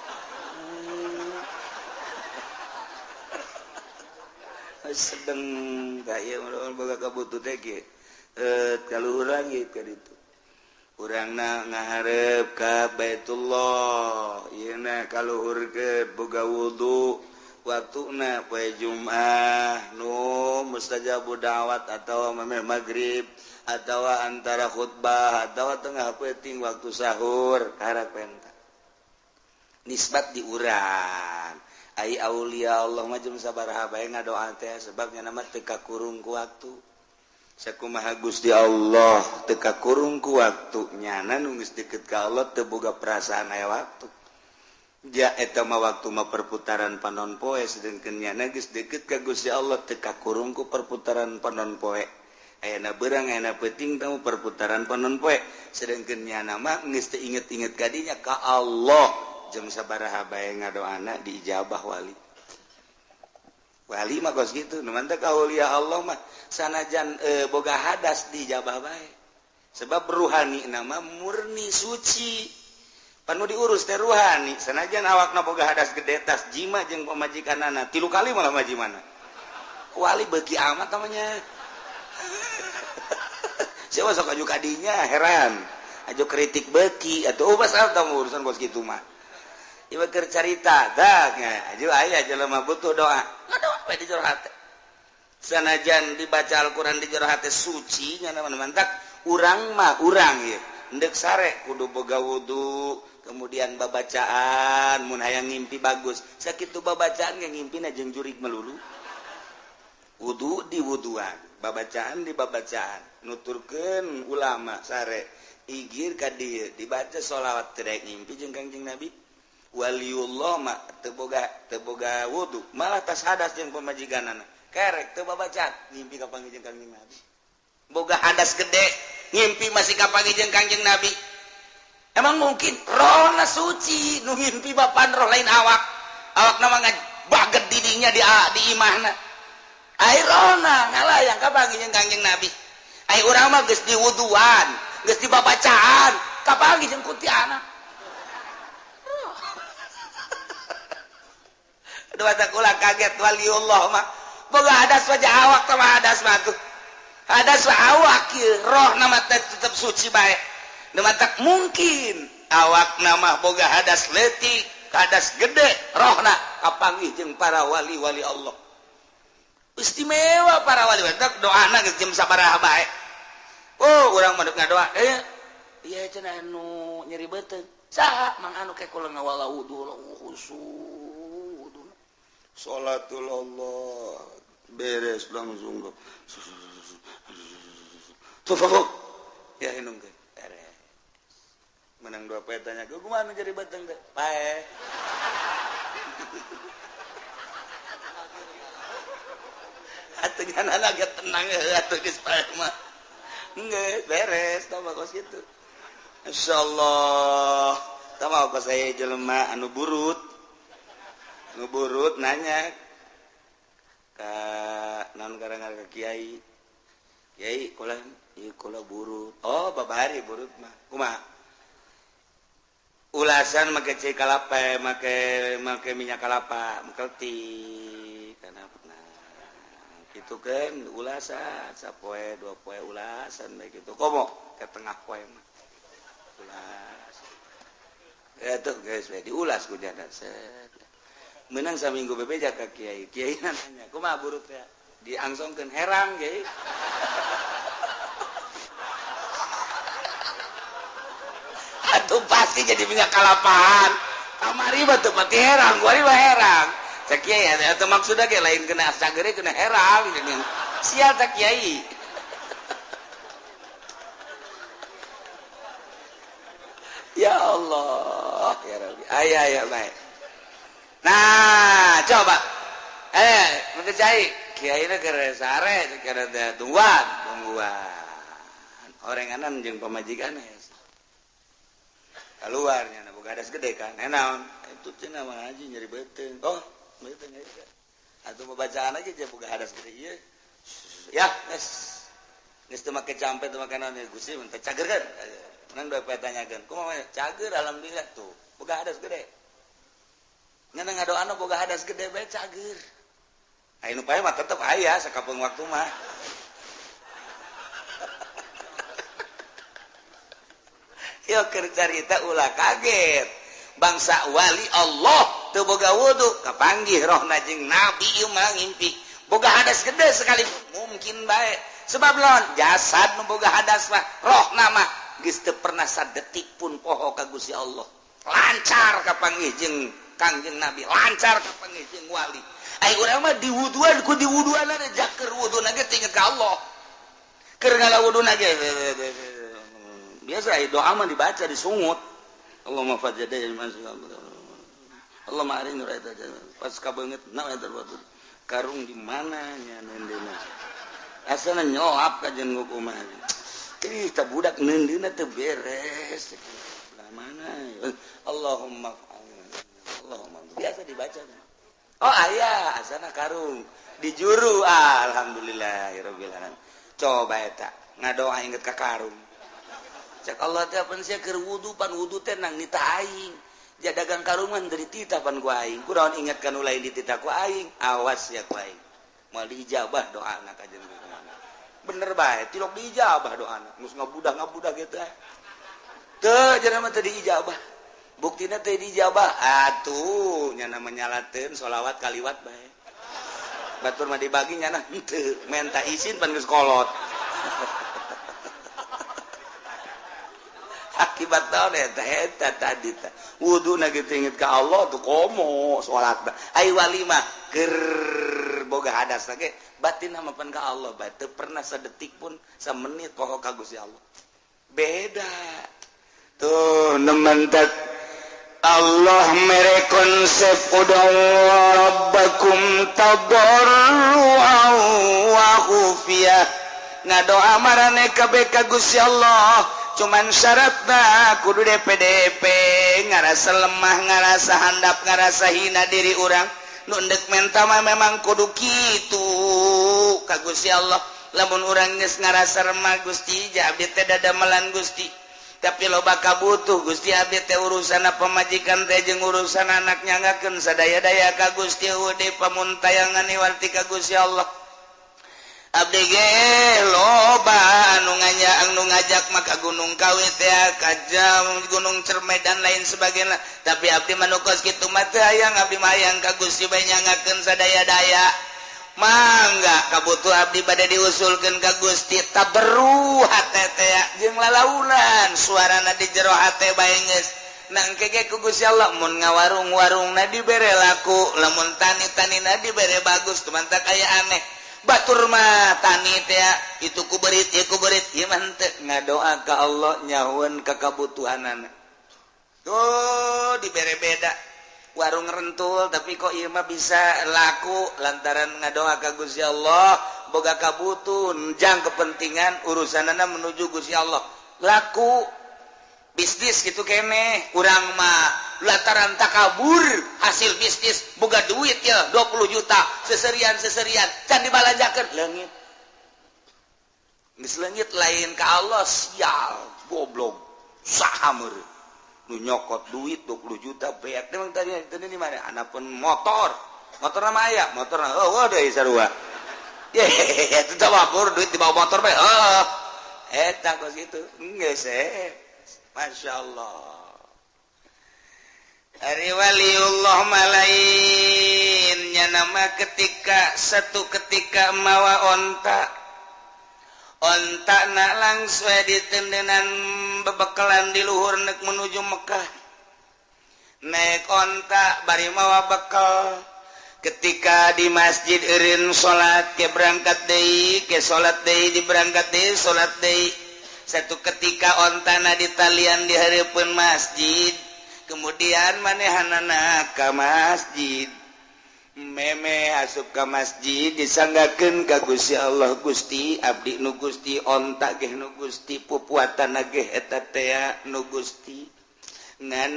Sedeng ka ieu mun boga kabutuh teh kieu kaluhur langit ka ditu urangna ngahareup ka Baitullah ieu na kaluhurkeun boga wudu waktuna poe Jumat nu mustajabu da'wat atau memeh magrib atau antara khutbah atau tengah peuting waktu sahur karak penta nisbat di urang ai aulia Allah mah jeung sabaraha bae ngadoa teh sebab nya mah teu kakurung ku waktu sakumaha Gusti Allah teu kakurung ku waktu nyana nu geus deukeut ka Allah teu boga perasaan aya waktu. Ja eta mah waktu mah perputaran panon poe sedengkeun nyana geus deukeut ka Gusti Allah teu kakurung ku perputaran panon poe. Ayana beurang ayana peuting tamu perputaran panon poe sedengkeun nyana mah geus teu inget-inget ka dinya ka Allah jeung sabaraha bae ngadoana diijabah wali. Wali mah kos kitu nu mantep aulia Allah mah sanajan boga hadas diijabah bae. Sebab ruhani nama murni suci. Panu diurus teh ruhani sanajan awakna boga hadas gede tas jima jeung pamajikanana 3 kali malah majimana. Wali beuki amat namanya. Siapa sok aju kadinya heran. Aju kritik beuki atuh basal tah urusan kos kitu mah. Ieu keur carita tah aju aya jelema butuh doa. Ngadoa we di jero hate. Sanajan dibaca Al-Qur'an di jero hate suci nya mantak urang mah urang ieu. Endek sare kudu boga wudu kemudian babacaan mun hayang ngimpi bagus sakitu babacaan ge ngimpina jeung jurig melulu wudu di wuduan babacaan di babacaan nuturkeun ulama sare igir ka dieu dibaca sholawat teu daek ngimpi jeung Kangjeng Nabi waliullah mah teu boga wudu malah tas hadas jeung pamajikanana kerek teu babacaan ngimpi ka panggih jeung Kangjeng Nabi boga hadas gede ngimpi masih kapanggih jeung Kangjeng Nabi. Emang mungkin rohna suci nu ngimpi bapan roh lain awak awakna mah baget didinya di imahna ai rohna ngalayang kapanggih jeung Kangjeng Nabi ai urang mah geus diwuduan geus dibabacaan kapanggih jeung kuntianak. Aduh ulah kaget waliullah mah boga hadas wajah awak teh mah hadas mah tuh hadas mah awak ieu rohna mah tetep suci bae. Nu matak mungkin awak nama boga hadas leutik hadas gede rohna kapanggih jeung para wali-wali Allah istimewa para wali matak doana geus jeung sabaraha bae. Oh urang mah ngadoa ieu cenah anu nyeri beuteung saha mang anu ke kula ngawala wudu khusu salatul Allah beres langsung tuh ya inung ke beres menang dua poe tanya gue kumaha jadi batang teh pae. Atuh nyana ge tenang atuh geus paeh mah. Geus beres tah mah kos kitu. Insyaallah. Tah mah kos aya jelema anu burut. Anu burut nanya ka naon garangan ka kiai. Kiai kula ieu kula burut. Oh, babari burut mah. Kumaha? Ulasan make cai kalapa, make minyak kalapa, mengkeltik karena pernah gitu kan ulasan sapoe dua poe ulasan bae gitu. Komo ke tengah poe mah. Ulas. Ya tuh guys, diulas ku jada set. Menang saminggu bebeja ka kiai. Kiai nanya, kumaha burut ya? Diangsongkeun herang kiai. Atuh pasti jadi minyak kalapaan. Kamari mah teu pati herang, kuari mah herang. Cak kiai atuh maksudna ge lain kena sagere kena herang. Sial cak kiai. Ya Allah, ya Rabbi. Aya aya bae. Nah, coba. Mun cai kiai na keur sare keur tungguan, tungguan. Orenganan jeung pamajikan keluarnya na boga hadas gede kan. Naon? Itu cenah mah haji nyeri beuteung. Oh, beuteung aja. Atuh bacaan aja je boga hadas gede ieu. Ya, geus. Geus teu make campe teu make naon Gusti mun teh cager kan. Menang dua poe tanyakeun. Kumaha cager alhamdulillah tuh. Boga hadas gede. Ngan ngadoana boga hadas gede bae cager. Aya nu pae mah tetep aya sakapeung waktu mah. Yo keur carita ulah kaget. Bangsa wali Allah teu boga wudu kapanggih rohna jeung nabi ieu mah ngimpi. Boga hadas gede sekali mungkin bae. Sebab lawan jasad nu boga hadas mah rohna mah geus teu pernah sadetik pun poho ka Gusti Allah. Lancar kapanggih jeung Kangjeng Nabi, lancar kapanggih jeung wali. Ai urang mah diwuduan ku diwuduan jaker wuduna ge inget ka Allah. Keur ngalawuduna ge biasa doa mah dibaca disungut. Allahumma fajjada Allahumma arini raita pas kabeungeut na eta karung di mana nya neundeuna asana nyolap ka jeung kumaha. Ih ta budak neundeuna teu beres lah mana Allahumma Allahumma biasa dibaca. Oh aya asana karung dijuru alhamdulillahirabbil alamin. Coba eta ngadoa inget ka karung. Cak Allah teh pan sia keur wudu pan wudu teh nang nita aing. Ja dagang karungan dari tita pan ku aing. Kunaon inget ka nu lain ditita ku aing. Awas ya ku aing. Moal diijabah doana ka jeung kumaha. Bener bae tilok diijabah doana. Geus ngabudah-ngabudah kitu eh. Teu cenah mah teu diijabah. Buktina teu diijabah. Atuh nya menyalateun sholawat kaliwat bae. Batur mah dibagi nyana henteu menta izin pan geus kolot. Akibat naon eta eta tadi teh wuduna kitu inget ka Allah tuh komo salat ai wali mah keur boga hadas ge batin mah pan ka Allah bae teu pernah sadetik pun samenit poho ka Gusti Allah. Beda tuh nementak Allah mere konsep ud'u rabbakum tadarruan wa khufiyah. Ngadoa marane kabeh ka Gusti Allah cuman syaratna kudu DPDP ngarasa lemah ngarasa handap ngarasa hina diri urang nu endek menta mah memang kudu kitu ka Gusti Allah. Lamun urang geus ngarasa remah Gusti ja abdi teh dadamelan Gusti tapi loba kabutuh Gusti abdi teh urusanna pamajikan teh jeung urusan anak nyangakeun sadaya-daya ka Gusti eueuh deui pamuntayangan iwarti ka Gusti Allah. Abdi ge loba anu nganya anu ngajak maka Gunung Kawi teh ka jam Gunung Cermai dan lain sebagainya tapi abdi mah nu kos kitu mah teu hayang abdi mah hayang ka Gusti bae nyangakeun sadaya-daya. Mangga kabutuh abdi bade diusulkeun ka Gusti taberru hate teh jeung lalaunan suarana di jero hate bae geus nangke ge ku Gusti Allah mun ngawarung-warungna dibere laku lamun tani-tanina dibere bagus tumantak aya aneh. Batur mah tani teh itu ku berit ieu ku berit ieu mah henteu ngadoa ka Allah nyahueun ka kabutuhanana. Tuh dibere beda warung rentul tapi kok ieu mah bisa laku lantaran ngadoa ka Gusti Allah Boga kabutun jang kepentingan urusanana menuju Gusti Allah. Laku bisnis gitu kene urang mah lantaran takabur hasil bisnis boga duit ya 20 juta seserian-seserian can dibalanjakeun leungit. Geus leungit lain ka Allah, sial goblok saha meureun nu nyokot duit 20 juta beak. Emang tadi tadi di mana anapun motor motor nama aya motor, oh deui sarua ye itu tawabur duit di bawah motor bae. Oh, eta kos kitu geus eh. Masya Allah. Ari waliullah malainnya nama ketika satu ketika mawa onta, onta na langsung ditendenan bebekalan di luhur nek menuju Mekah, naik onta bari mawa bekal. Ketika di masjid eureun salat ke berangkat deui ke salat deui, di berangkat deui salat deui. Satu ketika ontana ditalian di hareupeun masjid, kemudian manehanana ka masjid, meme asup ka masjid disanggakeun ka Gusti Allah, "Gusti, abdi nu Gusti, onta ge nu Gusti, pupuatan ge eta tea nu Gusti, ngan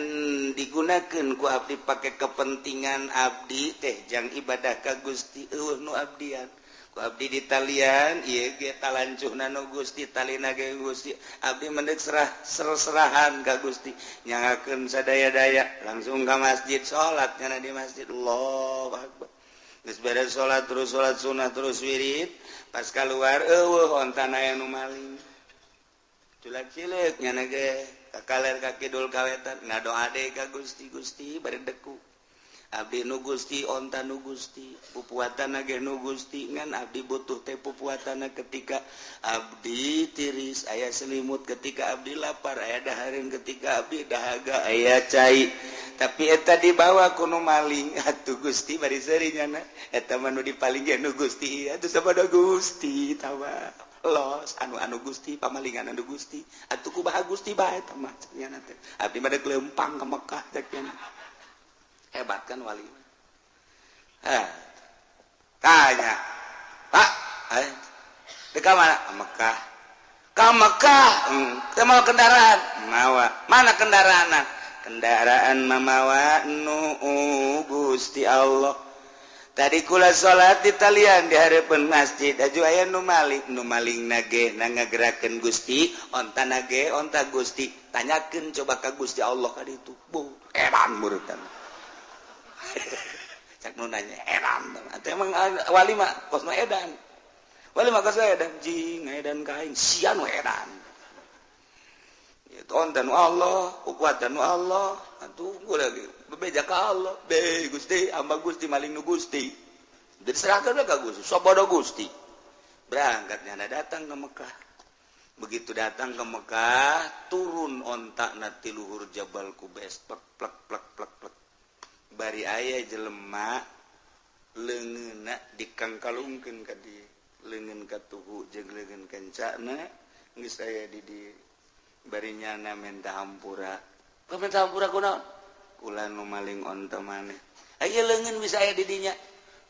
digunakeun ku abdi pake kepentingan abdi teh jang ibadah ka Gusti. Eueuh nu abdian ku abdi ditalian ieu ge talancuhna nu Gusti, talina ge Gusti. Abdi mendek serah ser-serahan ka Gusti, nyangakeun sadaya-daya." Langsung ka masjid, salat nyana di masjid, Allahu akbar. Geus beres salat, terus salat sunah, terus wirid. Pas keluar eueuh ontana, aya nu maling. Culak cileuk nyana ge ka kaler ka kidul ka wetan, ngadoa deui ka Gusti. "Gusti," bari deku, "abdi nu Gusti, onta nu Gusti, pupuatan ge nu Gusti, ngan abdi butuh teh pupuatan ketika abdi tiris aya selimut, ketika abdi lapar aya dahareun, ketika abdi dahaga aya cai, tapi eta dibawa ku nu maling atuh Gusti." Bari seuri nyana, "Eta mah nu dipaling ge nu Gusti atuh, sabodo Gusti tawa los anu anu Gusti, pamalingan anu Gusti atuh, kumaha Gusti bae eta mah?" Nyana teh, "Abdi mah deuk leumpang ka Mekah," cek nyana. Hebat kan wali? Eh, tanya, "Pak, eh, di mana?" "Ke Mekah." "Ke Mekah? Teu mawa kendaraan?" "Mawa." "Mana kendaraan?" "Kendaraan mamawa nu Gusti Allah. Tadi kula salat di talian di hareupeun masjid, aju aya nu maling. Nu maling nage na ngagerakeun Gusti, onta nage onta Gusti. Tanyakeun coba ka Gusti Allah ka ditu." Bu, edan murutan. Cak nu nanya edan. Atuh emang wali mah kos nu edan. Wali mah kos edan, jing edan ka aing sia nu edan. Itu onta nu Allah, kuatan nu Allah. Atuh gua lagi bebeja ka Allah. "Be Gusti, hamba Gusti, maling nu Gusti." Diserahkan ka Gusti, sabodo Gusti. Berangkat nyana datang ke Mekah. Begitu datang ke Mekah, turun onta na ti luhur Jabal Kubes, plek plek plek plek plek. Bari aya jelema leungeunna dikangkalungkeun ka dieu, leungeun katuhu jeung leungeun kencana geus aya di dieu. Bari nyana minta hampura. "Kau minta hampura kunaon?" "Kula nu maling onta maneh. Aya leungeun bisa aya di dinya.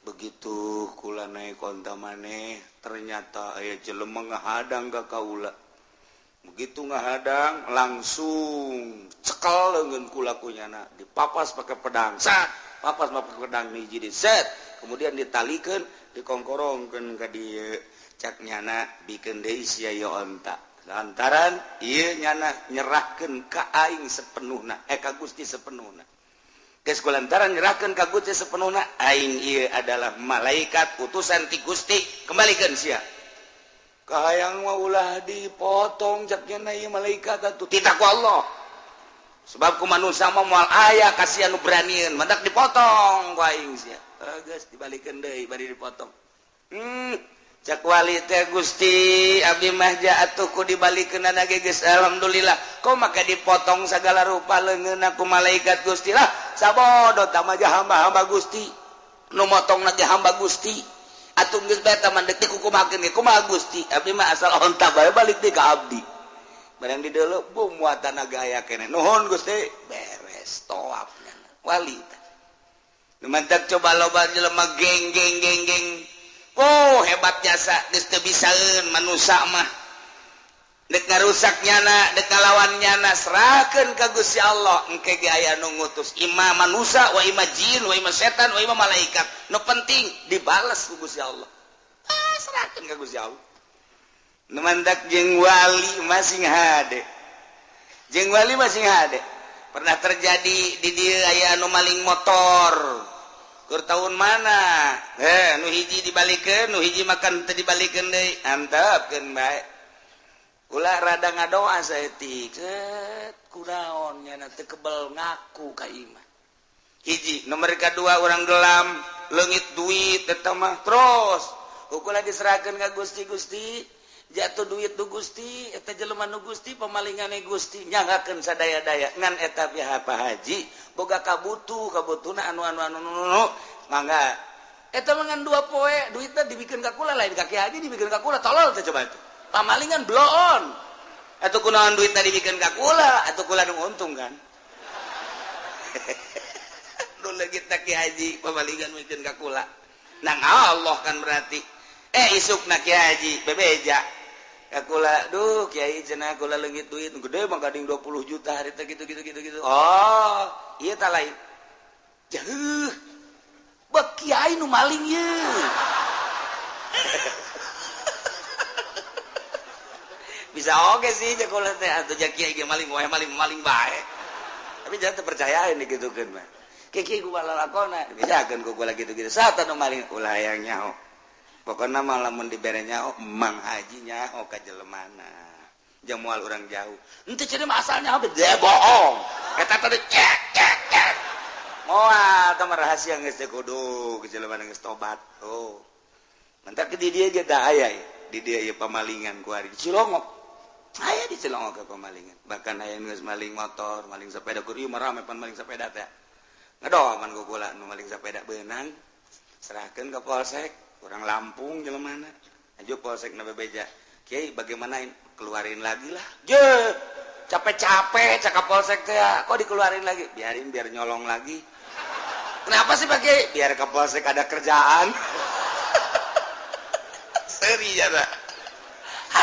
Begitu kula naik onta maneh, ternyata aya jelema ngahadang ka kaula. Begitu ngahadang langsung cekel leungeun kula ku nyana, dipapas pakai pedang, sat, papas pakai pedang hiji di set, kemudian ditalikeun, dikongkorongkeun ka dieu. Cak nyana, bikeun deui sia ieu onta. Lantaran ieu nyana nyerahkeun ka aing sepenuhna, eh, ka Gusti sepenuhna. Geus kulantaran nyerahkeun ka Gusti sepenuhna, aing ieu adalah malaikat utusan ti Gusti, kembalikan sia." "Kahayang mah ulah dipotong," cak nyana, "ieu malaikat atuh." "Titah ku Allah. Sebab ku manusia mah moal aya kasihan nu beranian, mantak dipotong ku aing sia." Geus dibalikeun deui bari dipotong. Cak wali teh, "Gusti, abdi mah atuh ku dibalikeun ge geus alhamdulillah. Kok maka dipotong segala rupa leungeunna ku malaikat Gusti?" "Lah, sabodo tah mah hamba-hamba Gusti. Nu motong ge hamba Gusti. Atuh geus bae tah mah, deuk dikukumakeun ge kumaha Gusti? Abdi mah asal onta bae balik deui ka abdi." Barang di deuleu bu muatan aya keneh. "Nuhun Gusti." Beres tawafnya wali teh. Mantak coba loba jelema geng geng geng geng. Oh hebat jasa geus teu bisaeun manusa mah. Dek ngarusak nyana, dek ngalawan nyana, serahkeun ka Gusti Allah. Engke ge aya nu ngutus ima manusa wa ima jin wa ima setan wa ima malaikat. Nu penting dibales ku Gusti Allah. Ah, serahkeun ka Gusti Allah. Nu mandak jeung wali masing hade. Jeung wali masing hade. Pernah terjadi di dieu aya anu maling motor. Keur tahun mana? Nu hiji dibalikeun, nu hiji makan teu dibalikeun deui. Antepkeun bae. Ulah rada ngadoa saeutik. Set kunaon nyana teu kebel ngaku ka imah. Hiji, nomor kadua urang gelam, leungit duit eta mah terus. Ukur diserahkeun ka Gusti, Gusti jatuh duit du Gusti, eta jelema nu Gusti pemalingane Gusti nyanggakeun sadaya-daya ngan eta pihak Pak Haji boga kabutuh kabutuhna anu anu anu anu mangga eta mah ngan 2 poe duitna dibikeun ka kula lain ka Ki Haji dibikeun ka kula tolol teh coba itu pamalingan bloon atuh kunaon duitna dibikeun ka kula atuh kula nu untung kan nu leungit Ki Haji pamalingan mikeun ka kula nang Allah kan berarti isukna Ki Haji bebeja kula duh kiai cenah kula leungit duit gede mah gading 20 juta hari teh gitu gitu gitu gitu. Oh, ieu tah lain. Jeuh. Bek kiai nu maling ye. Bisa oge sih jeung kula teh atuh ja kiai ge maling wae maling-maling bae. Tapi jangan terpercayain digitukeun mah. Kiai ku lalakona dibejakeun ku kula gitu-gitu. Saha nu maling ulah hayang nyaho. Pokoknya malah mun dibere nyaho Mang Haji nyaho ka jelemana jeung moal urang jauh henteu cenah mah asalnya dia bohong eta tadi cek cek cek moal tah rahasia geus teu kudu ke jelemana geus tobat. Oh mentak di dieu ge da aya di dieu ieu pamalingan ku ari di Cilongok aya di Cilongok ke pamalingan bahkan aya geus maling motor maling sepeda kur ieu mah rame pan maling sepeda teh ngadoaman ku kula nu maling sepeda beunang serahkeun ka polsek orang Lampung jelemana aja polsek na bebeja kiai bagaimana keluarin lagi lah je capek-capek cakap polsek teh kok dikeluarin lagi biarin biar nyolong lagi kenapa sih Pak Kiai biar ke polsek ada kerjaan seri ya pak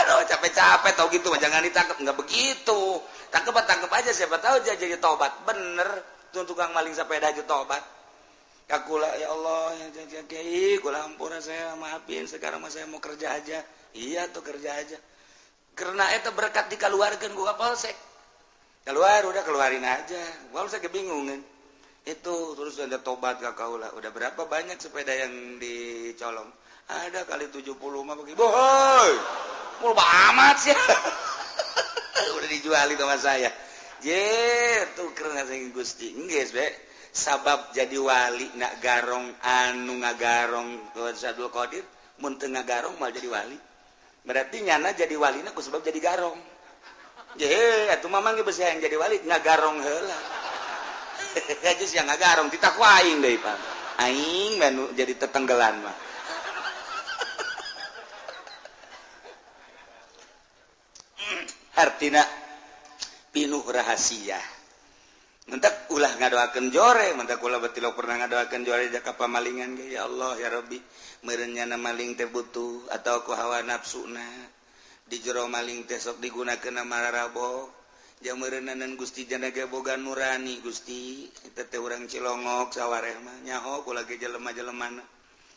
aduh capek-capek tau gitu jangan ditangkap nggak begitu tangkep aja siapa tahu dia jadi tobat bener tuh tukang maling sepeda aja tobat kakula ya Allah ya kiai kula ampura saya maafin sekarang mah saya mau kerja aja iya tuh kerja aja karena eta berkat dikeluarkan gua polsek keluar udah keluarin aja polsek kebingungan itu terus ada tobat ka kaula udah berapa banyak sepeda yang dicolong ada kali 70 mah bagi bohoi mul amat sih udah dijualin sama saya je tuh karena saya Gusti geus be sabab jadi wali nak garong anu ngagarong ke Abdul Qadir mun teu ngagarong mal jadi wali berarti nyana jadi walina ku sebab jadi garong je atuh mamang ge beusi hayang jadi wali ngagarong heula aja sia ngagarong titah ku aing deui Pak aing mah jadi tetenggelan mah artina pinuh rahasia mentak ulah ngadoakeun jore mentak ulah betilok pernah ngadoakeun jore jaka pamalingan ge ya Allah ya Rabbi meureun nyana maling teh butuh atau ku hawa nafsuna di jero maling teh sok digunakeun mararabo jeung meureunanan Gusti jana ge boga nurani Gusti eta teh urang Cilongok sawareh mah nyaho kula ge jelema-jelemana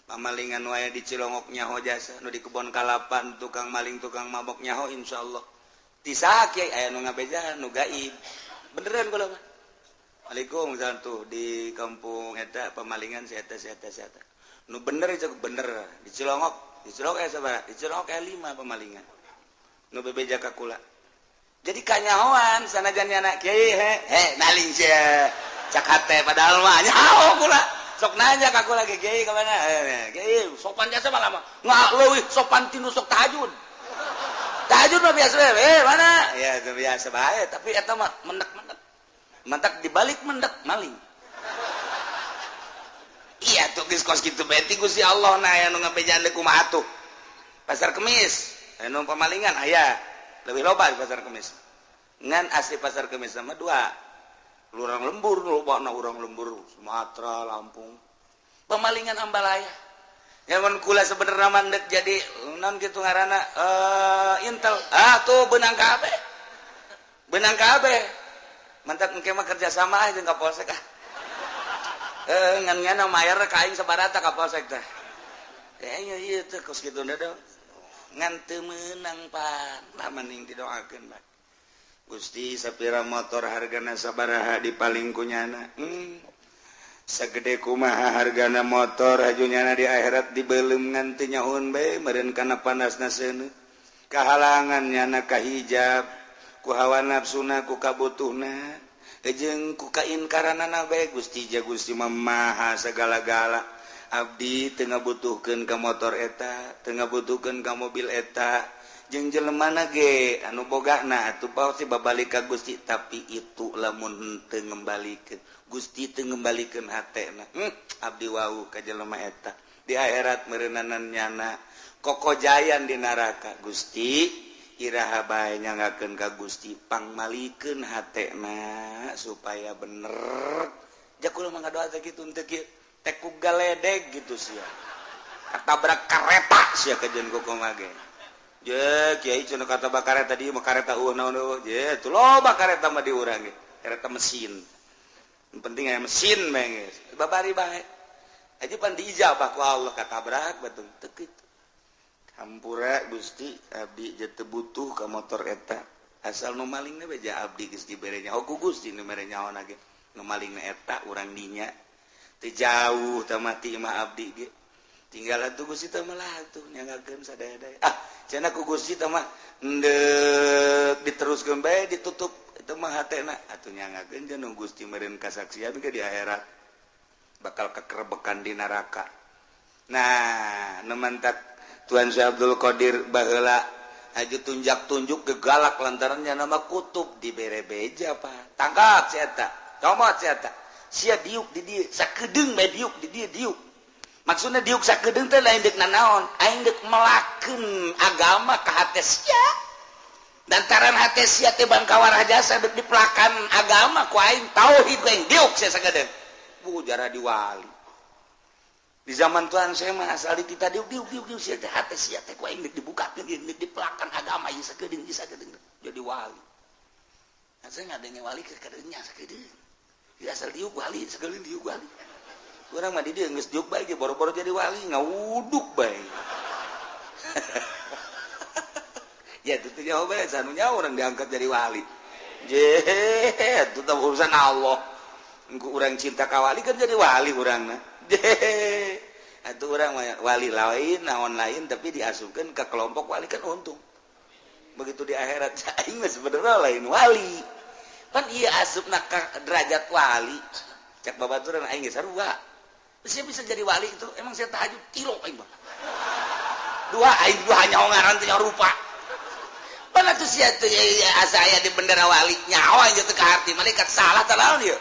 pamalingan wae di Cilongok nyaho jasa nu di kebon kalapan tukang maling tukang mabok nyaho insyaallah ti saha kiai aya nu ngabejaan nu gaib beneran kula mah Waalaikumsalam tuh di kampung eta pemalingan si eta si eta si eta. Nu bener itu bener di Cilongok sabaraha? Di Cilongok aya 5 pemalingan. Nu bebeja ka kula. Jadi kanyahoan sanajan nyana kiai he maling sia. Cak hate padahal mah nyaho kula. Sok nanya ka kula ge kiai ka mana? Kiai sopan jasa malah mah. Nggak leuwih sopan tinu sok tahajud. Tahajud mah biasa we, mana? Ya itu biasa bae, tapi eta mah menek-menek. Mentak dibalik mendek maling. Iya tuh geus kos kitu bae ti Gusti Allah na aya nu ngabejaan deui kumaha atuh. Pasar Kemis anu pamalingan aya leuwih loba di Pasar Kemis. Ngan asli Pasar Kemis sama dua. Urang lembur lobana urang lembur Sumatera, Lampung. Pemalingan ambalaya. Nyaman kula sebenarnya mandek jadi non gitu ngaranna Intel. Ah tuh benang kabeh. Benang kabeh. Mantap engke mah kerja sama jeung ka Polsek ah. Ngan nyana mayar ka aing sabarata ka Polsek teh. Ieu ieu teh kos kitu da. Ngan teu meunang pan. Lah mending didoakeun bae. Gusti sapira motor hargana sabaraha dipaling ku nyana. Sagede kumaha hargana motor haju nyana di akhirat dibelum ngan teu nyahoun bae meureun kana panasna seuneu. Kahalangan nyana ka hijab, ku hawa nafsuna, ku kabutuhna, jeung ku kainkaranana bae. Gusti ja Gusti mah maha sagala-gala. Abdi teu ngabutuhkeun ka motor eta, teu ngabutuhkeun ka mobil eta. Jeung jelemana ge anu bogana atuh pasti babalik ka Gusti, tapi itu lamun teu ngembalikeun Gusti teu ngembalikeun hatena. Abdi wau ka jelema eta di akhirat meureunanan nyana kokojayan di neraka. Gusti iraha bae nyangakeun ka Gusti pangmalikeun hatena supaya bener. Ja kula mah ngadoa teh kitu teu kieu teh ku galedeg gitu sia. Katabrak kareta sia kajeun kumaha ge. Je kiai cenah kata kareta di mah kareta eueuh naon eueuh. Je tuh loba kareta mah di urang ge. Kareta mesin. Yang penting aya mesin bae geus. Babari bae. Aja pan diijabah ku Allah katabrak batung teu kitu. Hampura Gusti abdi je teu butuh ka motor eta. Asal nu malingna bae ja abdi geus dibere nyaho ku Gusti nu mere nyaho ge. Nu malingna eta urang dinya. Teu jauh teh mati mah abdi ge. Tinggal atuh Gusti teh mah lah atuh nyangakeun sadaya-daya. Ah cenah ku Gusti teh mah endek diteruskeun bae ditutup itu mah hatena atuh nyangakeun jeung Gusti meureun kasaksian ge di akhirat bakal kekerebekan di neraka. Nah, nu mantak Tuan Syekh Abdul Qadir baheula aju tunjak-tunjuk gegalak lantaran nya nama kutub dibere beja pak. Tangkap si eta, comot si eta. Sia diuk di dieu, sakedeung bae diuk di dieu diuk. Maksudna diuk sakedeung teh lain deuk nanaon, aing deuk melakeun agama ka hate sia. Lantaran hate sia teh bangkawarah jasa deuk dipelakan agama ku aing tauhid ku aing diuk sia sakedeung. Bu jarah diwali. Di zaman Tuhan saya mah asal di kita diuk diuk diuk diuk sia teh hate sia teh ku aing deuk dibukakeun deuk dipelakan agama ieu sakedeung ieu sakedeung jadi wali. Nah, saya ngadenge wali ke kadeunya sakedeung. Ya asal diuk wali sakedeung diuk wali. Urang mah di dieu geus diuk bae ge boro-boro jadi wali ngawuduk bae. Ya itu teh jawab bae sanunya urang diangkat jadi wali. Je itu teh urusan Allah. Engku urang cinta ka wali kan jadi wali urangna. Je atuh urang wali lain naon lain tapi diasupkeun ka kelompok wali kan untung. Begitu di akhirat aing mah sebenarnya lain wali. Pan ieu asupna ka derajat wali. Cak babaturan aing ge sarua. Saya bisa jadi wali itu emang saya tahajud kilo aing mah. Dua aing dua nyaho ngaran teh nyaho rupa. Pan atuh sia teh asa aya di bendera wali nyaho aing teh ka arti malaikat salah tah naon ieu.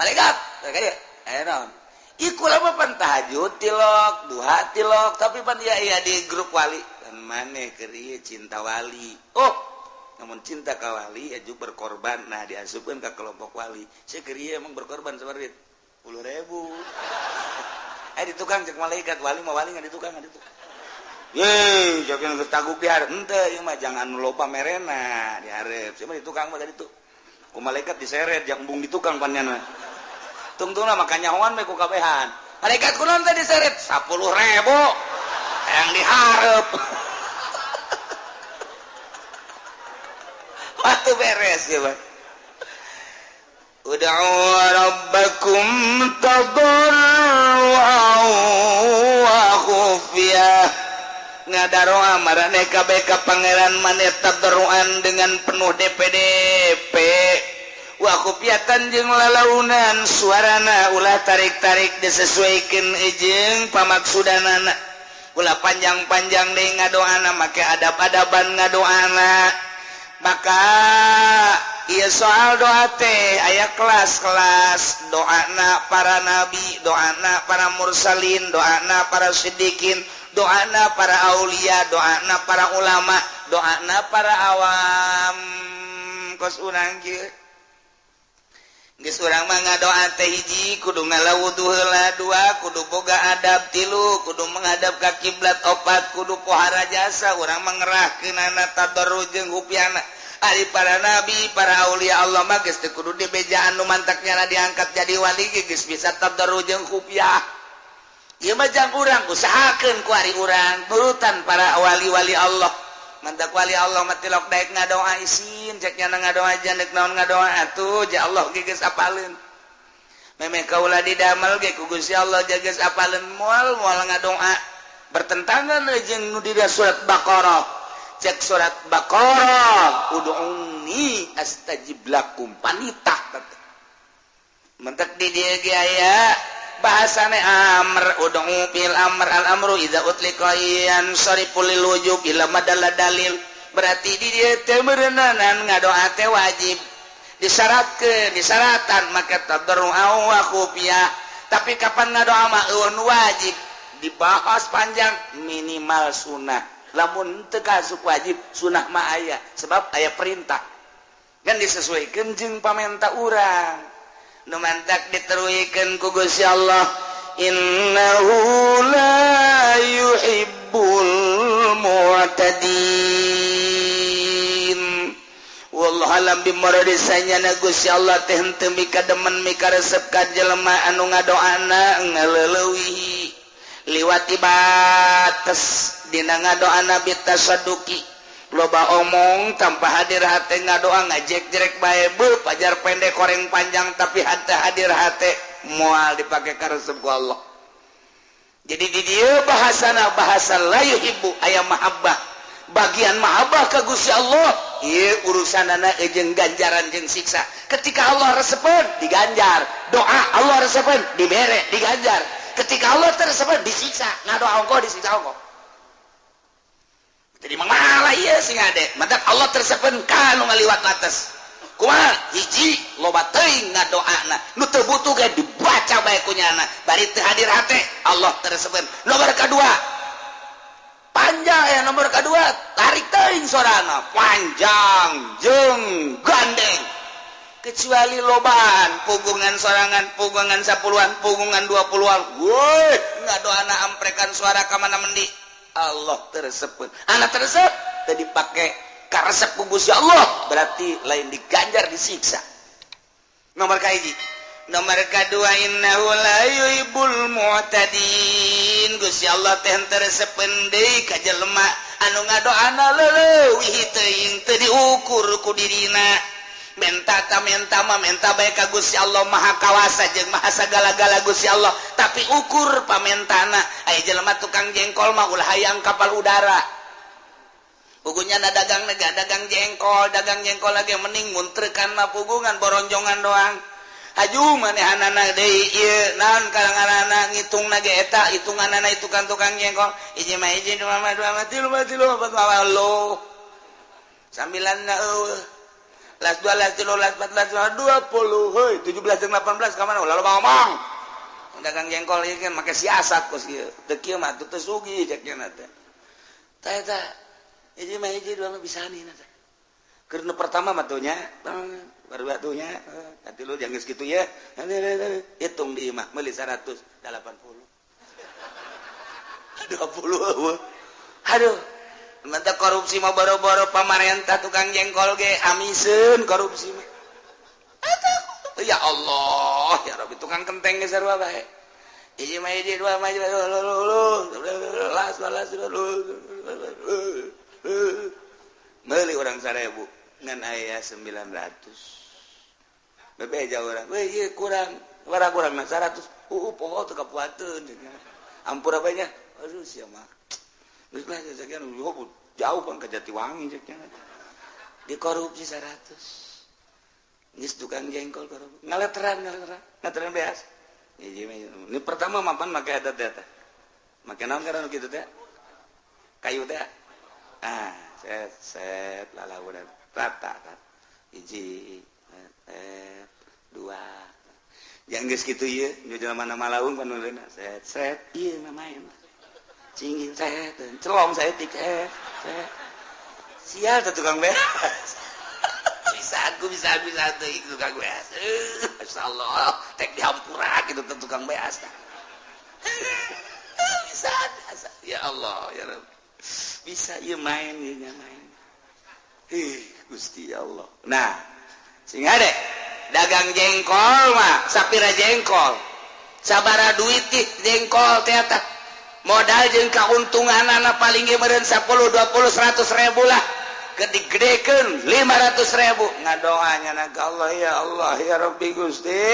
Malaikat tah ieu aya naon. Ieu kula mah pan tahajud tilok, duha tilok, tapi pan ieu aya di grup wali. Dan maneh keur ieu cinta wali. Oh, namun cinta ka wali aju berkorban. Nah diasupkeun ka kelompok wali. Saya keur ieu emang berkorban sabar 10.000. Di tukang cek malaikat wali mah wali nggak di tukang nggak di tukang. Ye, jangan geus taguk di hareup henteu ieu mah jangan loba merena di hareup. Sia mah di tukang mah tadi tuh. Ku malaikat diseret jang embung di tukang pannyana. Tungtungna maka nyahoan we ku kabehan. Malaikat kunaon teh diseret 10.000. Yang di hareup. Waktu beres ya, Pak. Ud'u rabbakum tadarruan wa khufyah. Ngadaroa marane kabeh ka pangeran maneh tadarruan dengan penuh DPDP. Wa khufyatan jeung lalaunan suarana ulah tarik-tarik disesuaikeun jeung pamaksudanana. Ulah panjang-panjang deui ngadoana make adab-adaban ngadoana. Maka iya soal doa teh aya kelas-kelas doana para nabi, doana para mursalin, doana para siddiqin, doana para aulia, doana para ulama, doana para awam. Kos urang kieu. Geus urang mah ngadoa teh hiji kudu ngalawudu heula, dua kudu boga adab, tilu kudu menghadap ka kiblat, opat kudu pohara jasa. Urang mah ngerahkeunana tadarru jeung hupiana. Ari para nabi, para aulia Allah mah geus teu kudu dibejaan nu mantak nyana diangkat jadi wali ge geus bisa tadarru jeung hupiah. Ieu mah jang urang usahakeun ku ari urang nurutan para wali-wali Allah. Mantak wali Allah mah tilok daek ngadoa isin cek nyana ngadoa jandek naon ngadoa atuh ja Allah ge geus apaleun. Memeh kaula didamel ge ku Gusti Allah ja geus apaleun moal moal ngadoa bertentangan jeung nu di surat Baqarah. Cek surat Baqarah ud'uni astajib lakum panitah. Mentek di dieu ge aya bahasane amr ud'u bil amr al amru idza utliqa yansarifu lil wujub ila madalla dalil. Berarti di dieu teh meureunanan ngadoa teh wajib disyaratkeun disaratan maka tadarru wa khufiyah. Tapi kapan ngadoa mah eueuh nu wajib dibahas panjang minimal sunah. Lamun teu kasup wajib sunah mah aya sebab aya perintah kan disesuaikan jeung pamenta urang. Nu mantak diteruikeun ku Gusti Allah innahu la yuhibbul mu'tadin. Wallahu alam bimuradi sanyana Gusti Allah teh henteu mika demen mika resep ka jelema anu ngadoana ngaleulewihi liwati bates dina ngadoana bitasadduqi loba omong tanpa hadir hate ngadoa ngajek-jerek bae beuh pajar pendek koreng panjang tapi hate hadir hate moal dipake karesep ku Allah. Jadi di dieu bahasana bahasa la yuhibbu aya mahabbah bagian mahabbah ka Gusti Allah ieu urusanana jeung ganjaran jeung siksa. Ketika Allah resepeun diganjar, doa Allah resepeun dibere diganjar. Ketika Allah tersepeun disiksa, ngadoa ongkoh disiksa ongkoh. Jadi malah ieu sing ade, mantak Allah tersepeun ka nu ngaliwat batas. Kumaha? Hiji loba teuing ngadoana, nu teu butuh ge dibaca bae ku nyana, bari teu hadir hate Allah tersepeun. Nomor kadua panjang ya nomor kedua tarik teuing sorana panjang jeung gandeng. Kecuali lobaan pugungan sorangan, pugungan 10-an, pugungan 20-an. Woi, ngadoana amprekan suara ka mana mendi. Allah tersebut anak tersebut tadi pakai karesep ku Gusti Allah berarti lain diganjar disiksa. Nomor kahiji. Nomor kadua innahu la yuhibbul mu'tadin. Gusti Allah teh teu resepeun deui ka jelema anu ngadoana leuwih teuing teu diukur ku dirina. Menta ta menta mah menta bae ka Gusti Allah Maha Kawasa jeung Maha sagala-gala Gusti Allah, tapi ukur pamentana. Aya jelema tukang jengkol mah ulah hayang kapal udara. Pugunya na dagang nega dagang jengkol lagi mending muntrekan mah pugungan boronjongan doang. Haju manehanana deui ieu naon kalanganana ngitungna ge eta hitunganana itu kan tukang jengkol. Hiji mah hiji dua mah dua mah tilu mah tilu opat mah lo. Sambilan na eueuh. Las 2, las 3, las 4, las 5, 20, heuy, 17 jeung 18 ka mana? Ulah loba ngomong. Dagang jengkol ieu kan make siasat kos kieu. Teu kieu mah teu sugih cek nya teh. Tah eta hiji mah hiji dua mah bisaan ieu teh. Keur nu pertama mah tuh nya, baru atuh nya, katilu jeung geus kitu ye. Hitung di imah meuli 180. 20 eueuh. Aduh. Mantap korupsi mah boro-boro pamarentah tukang jengkol ge amiseun korupsi mah. Atuh ya Allah, ya Rabbi tukang kenteng ge sarua bae. Hiji mah hiji dua mah las las meuli urang 1000 ngan aya 900. Bebeja urang, weh ieu kurang, warah kurang na 100. Poho teu kapuateun. Ampura bae nya. Aduh sia mah. Geus lah sekian jauh bang ke Jatiwangi ceknya. Dikorupsi 100. Geus tukang jengkol korupsi. Ngaleteran beas. Ini pertama mapan make eta teh. Make naon karena kitu teh? Kayu teh. Ah, set set lalaunan rata kan. Hiji, dua. Yang geus kitu ieu, nu jelema malaung panuleuna set set ieu mah main. Cingin set, celong saya tik set. Sial teh tukang beas. Bisa. Aku bisa bisa teuing tukang beas. Masyaallah, tek dihampura kitu tukang beas. Bisa, ya Allah, ya Rabb. Bisa ieu main ieu nya main. Ih, Gusti Allah. Nah, sing hade dagang jengkol mah sapira jengkol. Sabara duit jengkol teh eta. Modal jeung kauntunganana paling ge meureun 10, 20, 100 ribu lah. Gede-gedekeun 500 ribu. Ngadoa nya ka Allah, ya Allah, ya Rabbi Gusti.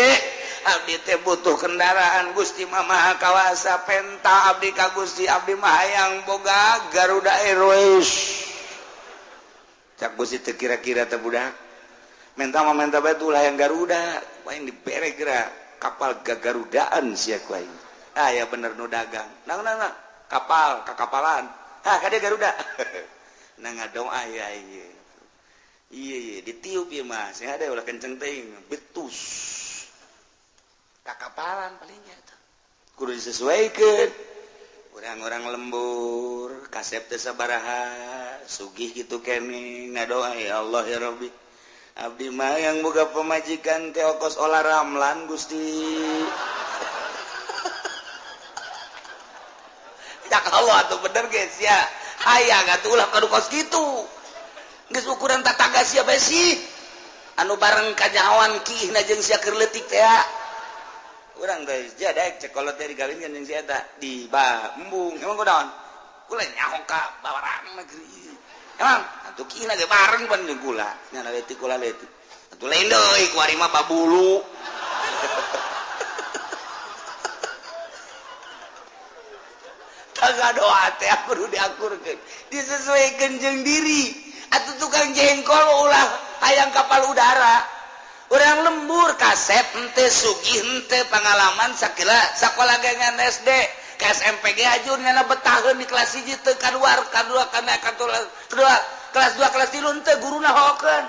Abdi teh butuh kendaraan Gusti mah Maha Kawasa, penta abdi ka Gusti, abdi mah hayang boga Garuda Airways. Cak Gusti teu kira-kira teh budak. Menta mah menta bae ulah hayang Garuda, aing dibere geura kapal gagarudaan sia ku aing. Ah ya bener nu dagang. Nang nang nang kapal kakapalan. Ah kade Garuda. Nah ngadoa ya ieu. Iya iya ditiup ieu mah, sing ada ulah kenceng teuing, betus. Kakapalan palingnya tuh. Kudu disesuaikan. Orang-orang lembur, kasep teh sabaraha, sugih kitu keneh ngadoa ya Allah ya Rabbi. Abdi mah yang boga pemajikan teh okos Olla Ramlan Gusti. Ya Allah atuh bener guys ya. Hayang atuh ulah kadu kos kitu. Geus ukuran tatangga sia bae sih. Anu bareng kanyahoan kiihna jeung sia keur leutik teh. Urang teh sia daek cek kolot teh digawinkeun jeung si eta di embung. Emang kunaon? Kula nyaho ka bawarang negeri. Emang atuh kiihna ge bareng pan jeung kula. Nya leutik kula leutik. Atuh lain deui kuari mah babulu. Tangga doa teh kudu diakurkeun, disesuaikan jeung diri. Atuh tukang jengkol ulah hayang kapal udara. Urang lembur kasep henteu sugih henteu pengalaman sakila sakola ge ngan SD ke SMP ge ajur nyana betaheun di kelas 1 teu kaluar kadua kana kedua kelas 2 kelas 3 henteu guruna hokeun.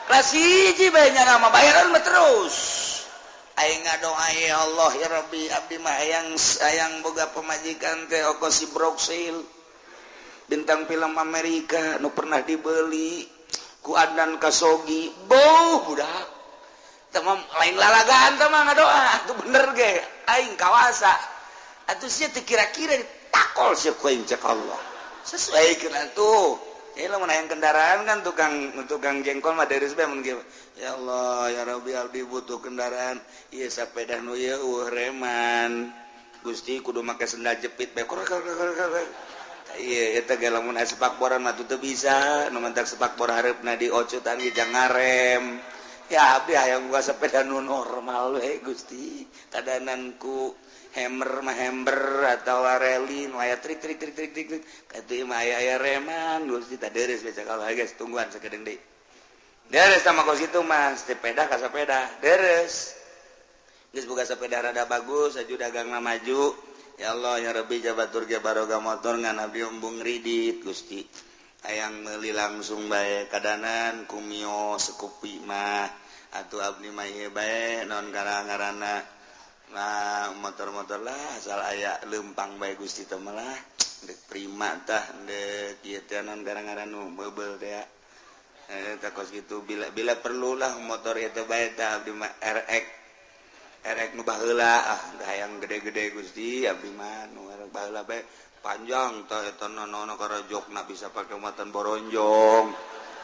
Kelas 1 bae nyana mah bayaran mah terus. Aing ngadoa ya Allah ya Rabbi abdi mah hayang hayang boga pemajikan teh oko si Broksil bintang film Amerika nu pernah dibeli ku Adnan Kasogi beuh budak teh mah lain lalagaan teh mah ngadoa atuh bener ge aing kawasa atuh sia teu kira-kira ditakol sia ku aing cek Allah sesuaikeun atuh. Ini lamun hayang kendaraan kan tukang jengkol mah deres bae mun kieu. Ya Allah ya Rabbi abdi butuh kendaraan ieu sapeda nu ieu eueuh reman Gusti kudu make sendal jepit bae. Ieu eta ge lamun aya sepakboran mah teu bisa nu mentak sepakbor hareupna diocutan ge jang ngarem. Ya abdi hayang boga sepeda nu normal we Gusti kadanan ku hammer mah hammer atawa reli nu aya trik trik trik trik trik katuh mah aya aya reman Gusti tah deres bae cakal guys tungguan sakedeung deui. Deres sama kos kitu mah sepeda ka sepeda deres. Geus boga sepeda rada bagus aju dagangna maju. Ya Allah ya Rabbi jabatur ge baroga motor ngan abdi embung ridit Gusti. Hayang meuli langsung bae kadanan ku Mio Scoopy mah atuh abdi mah ieu bae naon ngaranna. Nah motor-motor lah asal aya leumpang bae Gusti teh mah lah deuk prima tah deuk ieu teh naon ngaran nu meubel teh. Tah kos kitu bila bila perlulah motor ieu teh bae tah abdi mah RX RX nu baheula ah hayang gede-gede Gusti abdi mah nu baheula bae panjang tah eta nono karajokna bisa pake muatan boronjong.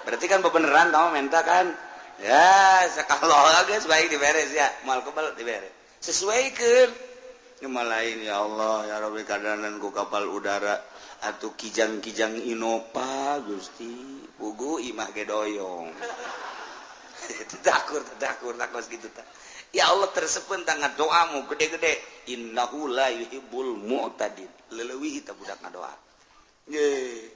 Berarti kan bebeneran tah menta kan. Ya sakalo geus baik diberes ya moal kebel diberes. Sesuaikan lain ya Allah ya Rabbi kadanan ku kapal udara atau kijang-kijang Innova Gusti pugu imah ge doyong. Takur takur takos gitu ta. Ya Allah tersepen tangan doamu gede-gede innahu la yuhibbul mu'tadin leleuwih ta budak ngadoa. Ye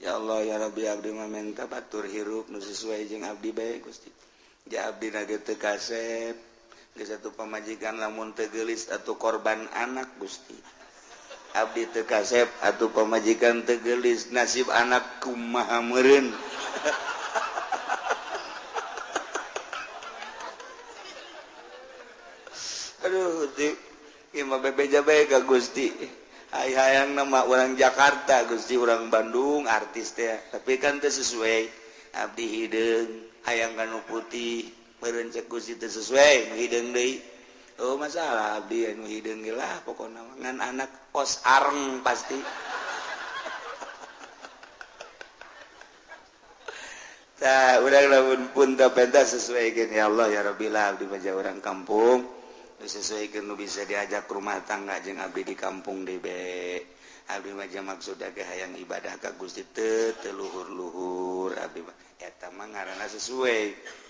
ya Allah ya Rabbi abdi mah menta batur hirup nu sesuai jeung abdi bae Gusti. Ja abdi na ge teu kasep geus atuh pamajikan lamun teu geulis atuh korban anak Gusti. Abdi teu kasep atuh pamajikan teu geulis nasib anak kumaha meureun. Aduh Gusti, ieu mah bebeja bae ka Gusti. Hayang nama orang Jakarta Gusti, orang Bandung artis teh, tapi kan teu sesuai. Abdi hideung hayang kanu putih meureun cek Gusti teu sesuai nu hideung deui. Oh masalah abdi anu hideung ge lah pokona ngan anak kos areng pasti. Tah urang lamun pun teu pentas sesuaikeun ya Allah ya Rabbi lah abdi mah urang kampung. Sesuaikan nu bisa diajak rumah tangga jeung abdi di kampung debe. Abdi mah maksudna ge hayang ibadah ka Gusti teu teu luhur-luhur abdi mah eta mah ngaranna sesuai.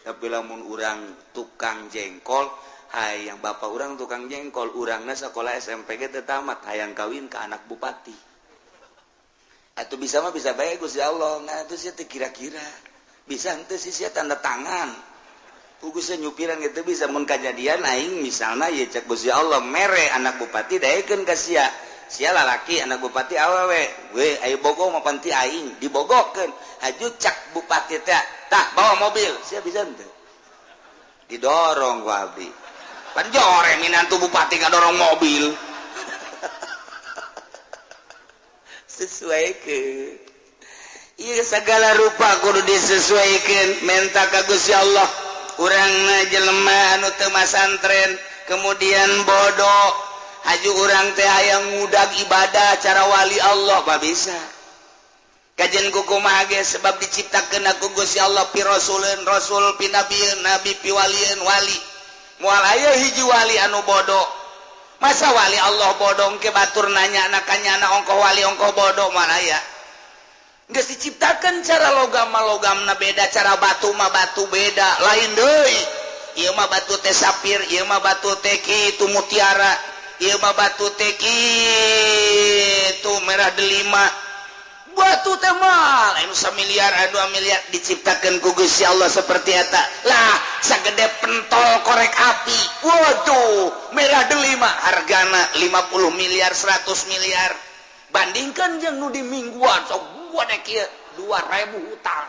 Tapi lamun urang tukang jengkol, hayang bapak urang tukang jengkol, urangna sekolah SMP ge teu tamat, hayang kawin ka anak bupati. Atuh bisa mah bisa bae Gusti Allah, nah atuh sia teu kira-kira. Bisa henteu sih sia tanda tangan. Kugusnya nyupiran gitu bisa mun kajadian aing misalna ye cek Gusti Allah mere anak bupati daekeun ka sia. Sia lalaki anak bupati awewe. We ayo bogo mah panti aing dibogokeun. Haju cak bupati teh tah bawa mobil. Sia bisa henteu? Didorong ku abdi. Pan jore minantu bupati ngadorong mobil. Sesuaikeun. Ieu segala rupa kudu disesuaikeun menta ka Gusti Allah. Urang jelema anu teu masantren kemudian bodoh haju urang teh hayang ngudag ibadah cara wali Allah mah bisa kajian kumaha ge sebab diciptakeun ku Gusti Allah pi rasuleun rasul pi nabieun nabi pi walieun wali moal aya hiji wali anu bodoh masa wali Allah bodoh ke batur nanya nakanyana ongkoh wali ongkoh bodoh moal aya. Geus diciptakan cara logam mah logamna beda, cara batu mah batu beda, lain deui. Ieu mah batu teh sapir, ieu mah batu teh kitu mutiara, ieu mah batu teh kitu merah delima. Batu teh mah lain samiliar, 2 miliar diciptakeun ku Gusti Allah seperti eta. Lah, sagede pentol korek api. Waduh, merah delima hargana 50 miliar, 100 miliar. Bandingkan jeung nu di mingguan sok 2.000 hutang.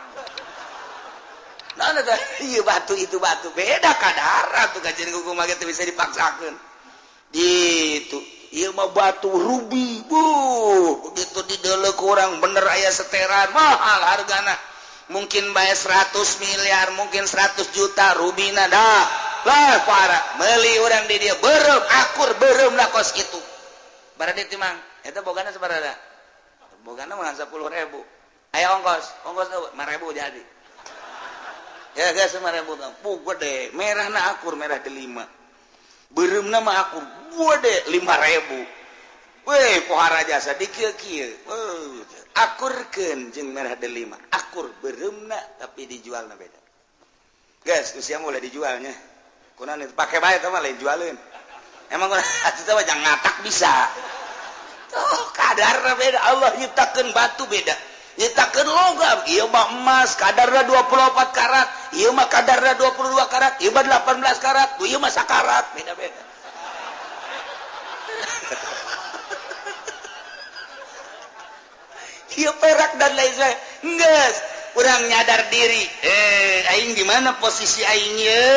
Nah, iya batu itu batu beda kadar tuh kajian kumaha ge teu bisa dipaksakeun. Gitu. Ieu mah batu rubi. Buh, begitu dideuleu kurang bener aya seteran mahal hargana. Mungkin bae 100 miliar, mungkin 100 juta rubina dah. Lah para meuli urang di dieu beureum akur beureum lah kos kitu. Baradi timang eta bogana sabaraha? Bogana mah 10.000. Aya ongkos, ongkos 5.000 jadi. Ya geus 5.000. Puh gede, merahna akur merah delima. Beureumna mah akur gede 5.000. Weh pohara jasa di kieu-kieu. Akurkeun jeung merah delima. Akur beureumna tapi dijualna beda. Geus usia mulai dijualnya. Kunaon pake bae teh mah lain jualeun. Emang atuh teh mah jangan ngatak bisa. Oh, kadarna beda. Allah nyiptakeun batu beda. Nyiptakeun logam, ieu mah emas kadarna 24 karat, ieu mah kadarna 22 karat, ieu mah 18 karat, ieu mah sakarat, beda-beda. Ieu perak dan lain sebagainya. Geus, urang nyadar diri. Aing di mana posisi aing ye?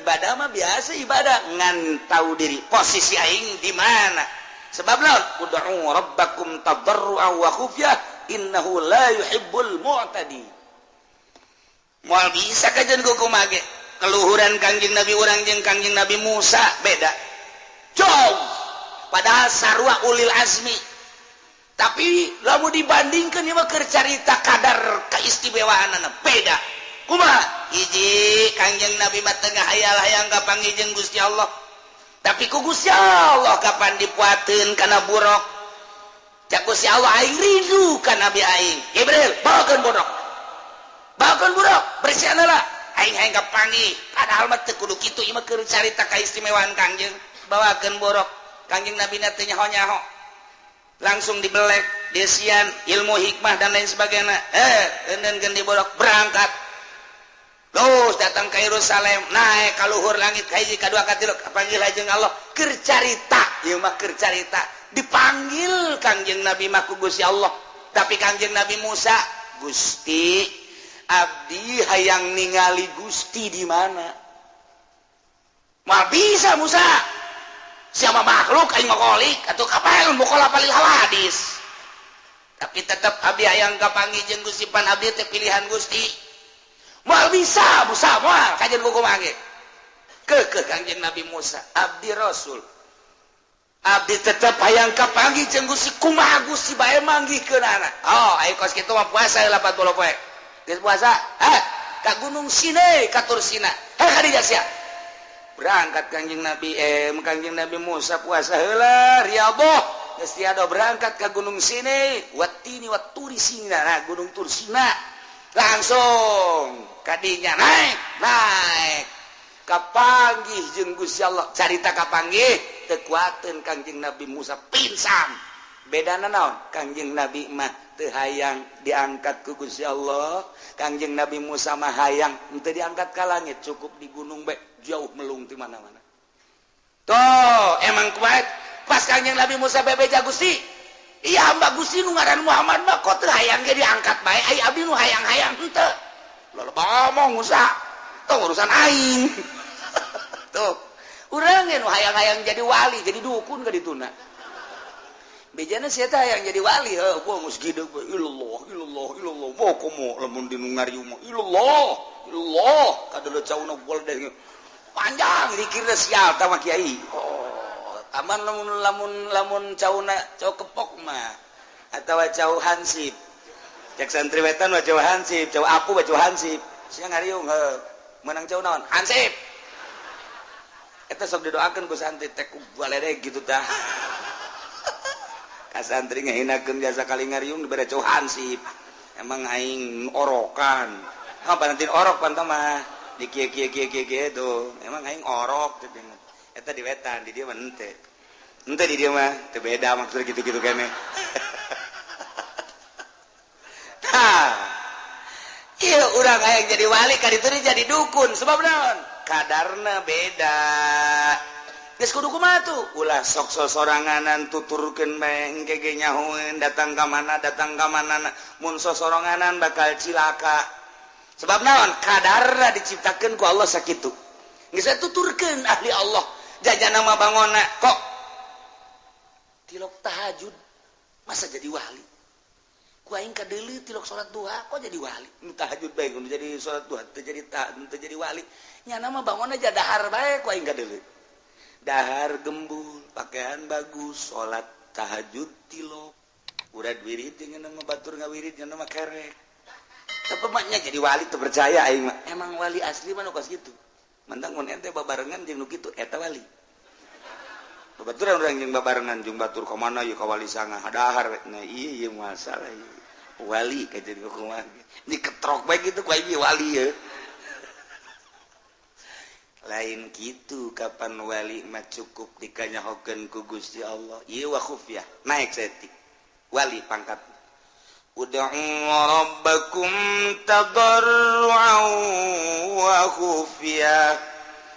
Ibadah mah biasa ibadah, ngan tahu diri posisi aing di mana. Sebab lawan ud'u rabbakum tadarruan wa khufyah innahu la yuhibbul mu'tadi. Moal bisa kajian kumaha ge. Keluhuran Kangjeng Nabi urang jeung Kangjeng Nabi Musa beda. Jauh. Padahal sarua ulil azmi. Tapi lamun dibandingkeun ieu mah keur carita kadar keistimewaanana beda. Kumaha? Hiji Kangjeng Nabi mah teu ngahayal-hayang ka panggih jeung Gusti Allah. Tapi ku Gusti Allah kapan dipuateun kana buruk. Cak Gusti Allah aing rindu ka Nabi aing. Jibril bawakeun buruk. Bawakeun buruk, bersihan lah. Aing hayang kapanggih. Padahal mah teu kudu kitu ieu mah keur carita kaistimewaan Kangjeng. Bawakeun buruk. Kangjeng Nabi na teu nyaho-nyaho. Langsung dibelek, desian, ilmu hikmah dan lain sebagainya. Eundeunkeun di buruk berangkat. Terus datang ke Yerusalem, naik ka luhur langit ka hiji ka dua ka tilu, kapanggil jeung Allah keur carita, ieu mah keur carita. Dipanggil Kangjeng Nabi mah ku Gusti Allah. Tapi Kangjeng Nabi Musa, Gusti, abdi hayang ningali Gusti di mana? Moal bisa Musa. Siapa makhluk aing mah kolik atuh kapan mukola palil hawadis. Tapi tetep abdi hayang kapanggih jeung Gusti, pan abdi teh pilihan Gusti. Moal bisa Musa, moal kajeun kumaha ge. Keukeuh Kangjeng Nabi Musa, abdi Rasul. Abdi tetep hayang kapanggih jeung Gusti, kumaha Gusti bae manggihkeunana. Oh, ayo kos kitu mah puasa 80 poe. Geus puasa? Hah? Ka Gunung Sinai, ka Tur Sina. Heh ka dieu sia. Berangkat Kangjeng Nabi Kangjeng Nabi Musa puasa heula riyadhah. Geus tiada berangkat ka Gunung Sinai, watini waturi Sina, nah Gunung Tur Sina. Langsung kadinya naik, naik. Kapanggih jeung Gusti Allah. Carita kapanggih teu kuateun Kangjeng Nabi Musa pingsan. Bedana naon? Kangjeng Nabi mah teu hayang diangkat ku Gusti Allah. Kangjeng Nabi Musa mah hayang henteu diangkat ka langit, cukup di gunung bae jauh melung di mana-mana. Tuh, emang kuat. Pas Kangjeng Nabi Musa bebeja Gusti, iya hamba Gusti nu ngaran Muhammad mah kok teu hayang ge diangkat bae, ai abdi nu hayang-hayang henteu. Loba ngomong Musa, tuh urusan aing. Tuh, urang ge nu hayang-hayang jadi wali, jadi dukun ka dituna. Bejana sia teh hayang jadi wali, heuh, gua geus gede we, ilallah, ilallah, ilallah. Moh komo lamun di nu ngariung mah, ilallah, ilallah, kadeuleu cauna goldeng. Panjang dikirna sial tah mah kiai. Oh, aman lamun lamun lamun cauna cau kepok mah atawa cau hansip. Cek santri wetan mah cau hansip, cau apu mah cau hansip. Sia ngariung heuh, meunang cau naon? Hansip. Eta sok didoakeun ku santri teh ku baledeg gitu tah. Ka santri ngahinakeun jasa kali ngariung dibere cau hansip. Emang aing orokan. Ha panantin orok pan mah di kieu kieu kieu kieu kieu tuh. Emang aing orok teh. Eta di wetan di dieu mah henteu. Henteu di dieu mah teu beda maksud gitu-gitu keneh. Tah. Ieu urang hayang jadi wali ka ditu jadi dukun sebab naon? Kadarna beda. Geus kudu kumaha tuh? Ulah sok sosoranganan tuturkeun bae engke ge nyahoeun datang ka mana mun sosoranganan bakal cilaka. Sebab naon? Kadarna diciptakeun ku Allah sakitu. Geus tuturkeun ahli Allah. Jajana mah bangona kok tilok tahajud masa jadi wali. Ku aing kadeuleu tilok salat duha kok jadi wali. Nu tahajud bae nu jadi salat duha teu jadi teu jadi wali. Nyana mah bangona ja dahar bae ku aing kadeuleu. Dahar gembul, pakaian bagus, salat tahajud tilok. Urad wirid jeung nama batur ngawirid jeung nama kerek. Tapi maknya jadi wali teu percaya aing mah. Emang wali asli mah nu kos kitu. Mantang mun ente babarengan jeung nu kitu eta wali. Babaturan urang jeung babarengan jeung batur ka mana ieu ka wali sanga dahar we. Nah ieu masalah ieu. Wali ka jadi kumaha. Diketrok bae kitu ku aing wali ye. Lain gitu kapan wali mah cukup dikanyahokeun ku Gusti Allah. Ieu wa khufyah naik saeutik. Wali pangkat. Ud'u rabbakum tadarruan wa khufyah.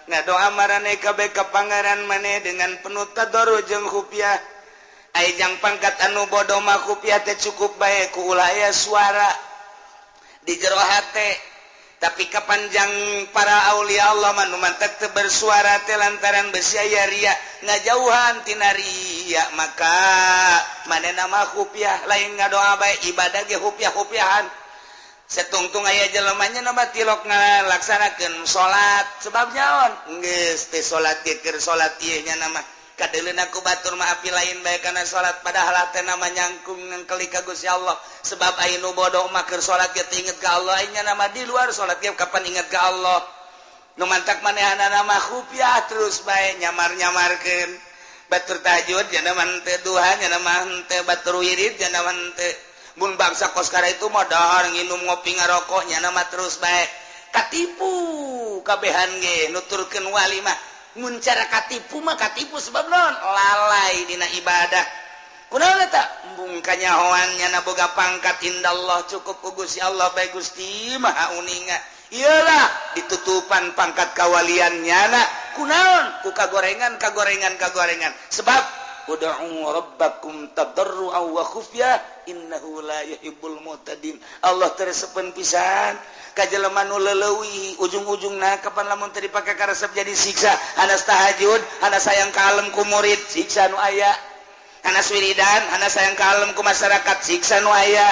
Ngadoa marane kabeh ka pangeran maneh dengan penuh tadarru jeung khufyah. Ai jang pangkat anu bodoh mah khufyah teh cukup bae ku ulah aya suara di jero hate. Tapi kapanjang para aulia Allah mah nu mantek teu bersuara teh lantaran besi aya ria ngajauhan tina ria, maka manehna mah khufyah lain ngadoa bae ibadah ge khufyah-khufyahan. Setungtung aya jelemanya nama tilok ngalaksanakeun salat sebab nyaon geus teh salat ge keur salat ieu nya nama kadeuleuna ku batur mah api lain bae kana salat padahal teh nama nyangkung nangkeli ka Gusti Allah. Sebab aya nu bodoh mah keur salat ge teu inget ka Allah, nya nama di luar salat ge kapan inget ka Allah. Nu mantak manehanana mah khufyah terus bae nyamar-nyamarkeun batur tahajud nya mah henteu duha nya mah henteu batur wirid nya mah henteu. Mun bangsa koskara itu mah dahar nginum ngopi ngarokok nya mah terus bae katipu kabehan ge nuturkeun wali mah. Mun cara katipu mah katipu sebab naon lalai dina ibadah. Kunaon eta embung kanyahoan nya boga pangkat indallah cukup ku Gusti Allah bae Gusti Maha Uninga. Iyalah ditutupan pangkat kawalian nyana kunaon ku kagorengan kagorengan kagorengan sebab ud'u rabbakum tadarruan wa khufyah innahu la yuhibbul mu'tadin. Allah teresepeun pisan ka jelema nu leuwih ujung-ujungna kapan lamun teu dipake karesep jadi siksa. Hanas tahajud, hanas hayang kalem ku murid, siksa nu aya. Hanas wiridan, hanas hayang kalem ku masyarakat, siksa nu aya.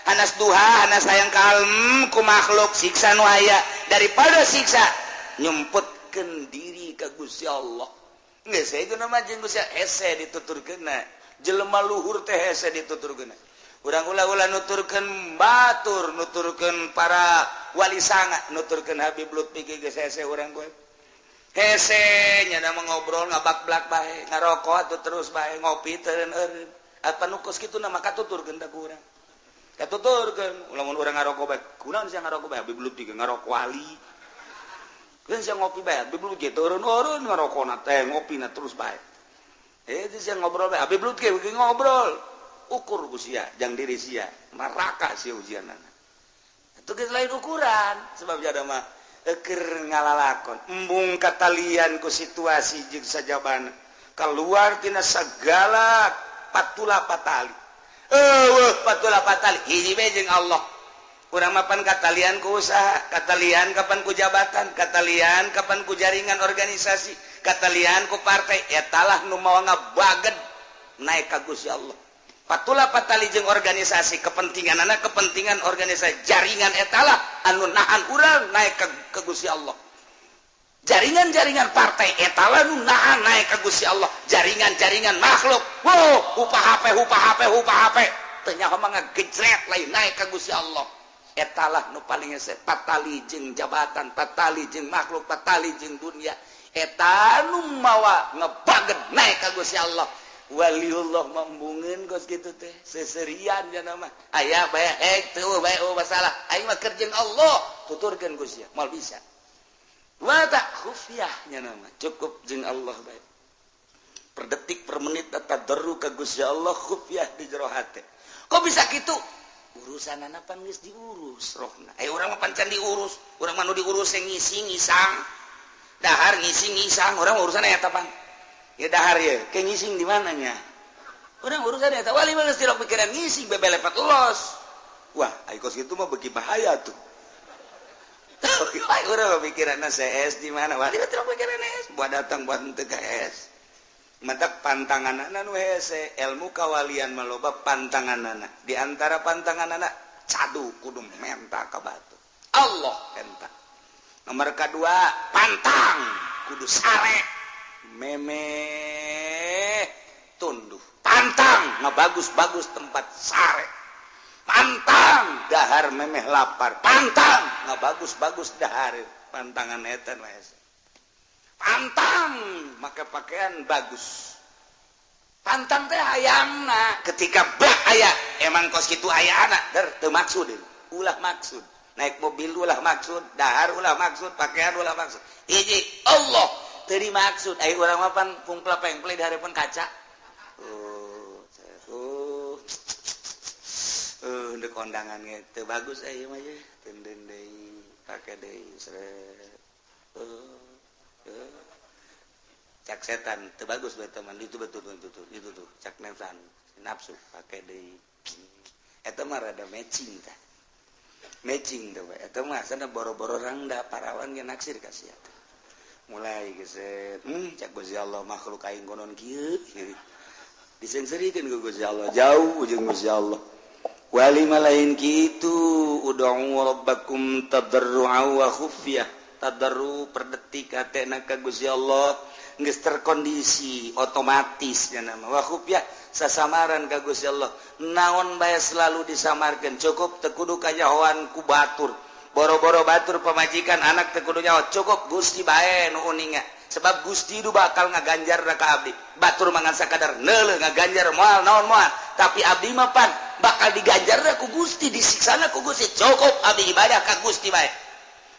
Hanas duha, hanas hayang kalem ku makhluk, siksa nu aya. Daripada siksa nyumputkeun diri ka Gusti Allah. Geus saya guna mah jeung Gusti hese dituturkeunna. Jelema luhur teh hese dituturkeunna. Urang ulah-ulah nuturkeun batur, nuturkeun para wali sanga, nuturkeun Habib Lutfi geus hese urang gue. Hese nya mah ngobrol ngabak-blak bae, ngarokok atuh terus bae, ngopi teu eureun. Apa nu kos kitu na maka tuturkeun ta ku urang. Katuturkeun, lamun urang ngarokok bae, kunaon sia ngarokok bae, Habib Lutfi ngarokok wali. Keun sia ngopi bae, Habib Lutfi eureun-eureun ngarokona teh, ngopina terus bae. Itu sia ngobrol bae, Habib Lutfi ngobrol. Ukur ku sia, jang diri sia, neraka sia ujianana. Itu geus lain ukuran, sebab jada mah eker ngalalakon embung katalian ku situasi jeung sajabana keluar tina segala patula patali, eueuh patula patali hiji we jeung Allah. Urang mapan katalian ku usaha, katalian kapan ku jabatan, katalian kapan ku jaringan organisasi, katalian ku partai, etalah nu mawa ngabaged naik ka Gusti Allah. Patula patali jeung organisasi, kepentingan anak, kepentingan organisasi, jaringan etalah anu nahan urang naik ke Gusti Allah. Jaringan-jaringan partai etalah nu nahan naik ke Gusti Allah. Jaringan-jaringan makhluk, wow, upah HP, upah HP, upah HP, teu nyaho mah ngagejret lain naik ke Gusti Allah. Etalah nu paling hese, patali jeung jabatan, patali jeung makhluk, patali jeung dunia, eta nu mawa ngebaged naik ka Gusti Allah. Waliullah mambungeun kos kitu teh seserian jana mah aya bae ek teu bae oh masalah aing mah keur jeung Allah tuturkeun Gusti moal bisa wa ta khufyah nya mah cukup jeung Allah bae per detik per menit tadarru ka Gusti Allah khufyah di jero hate. Kok bisa kitu? Urusanana pan geus diurus rohna. Urang mah pan can diurus, urang mah nu diurus ngising ngisang dahar ngising ngisang, urang urusan eta pan ya dahar ya, ke ngising di mananya? Urang urusan eta wali mah geus tilok pikiran ngising bebelepat los. Wah, ai kos kitu mah beuki bahaya tuh. Ai urang mah pikiranna CS di mana? Wali mah tilok pikiran S, buat datang buat henteu ka S. Matak pantanganana nu hese, ilmu kawalian mah loba pantanganana. Di antara pantanganana cadu kudu menta ka batu. Allah enta. Nomor kadua pantang kudu sare. Memeh tunduh, pantang ngebagus-bagus tempat sare, pantang dahar memeh lapar, pantang ngebagus-bagus dahar, pantangan eta we. Pantang make pakaian bagus, pantang teh hayangna ketika bah aya emang kos kitu aya anak der teu maksud, ulah maksud naik mobil ulah maksud, dahar ulah maksud, pakaian ulah maksud, hiji Allah teu dimaksud. Ai urang mah pan pungpla pengple di hareupeun kaca. Ndek kondangan ge teu bagus ieu mah ye, teunden deui, pake deui sret. Cak setan teu bagus bae teman, itu betul betul itu tuh cak nafsan, nafsu pake deui. Eta mah rada matching tah. Matching teh eta mah sana boro-boro rangda parawan ge naksir ka sia. Mulai geset, cak Gusti Allah makhluk aing konon kieu. Disengserikeun ku Gusti Allah, jauh jeung Gusti Allah. Wali mah lain kitu, ud'u rabbakum tadarru'a wa khufyah. Tadarru per detik hatena ka Gusti Allah geus terkondisi otomatis nya nama. Wa khufyah sasamaran ka Gusti Allah. Naon bae selalu disamarkeun, cukup teu kudu kanyahoan ku batur. Boro-boro batur pamajikan anak teu kudu nyaho, cukup Gusti bae nu uninga. Sebab Gusti du bakal ngaganjar ka abdi. Batur mangan sakadar neuleuh ngaganjar moal naon moal, tapi abdi mah pan bakal diganjar ku Gusti, disiksana ku Gusti. Cukup abdi ibadah ka Gusti bae.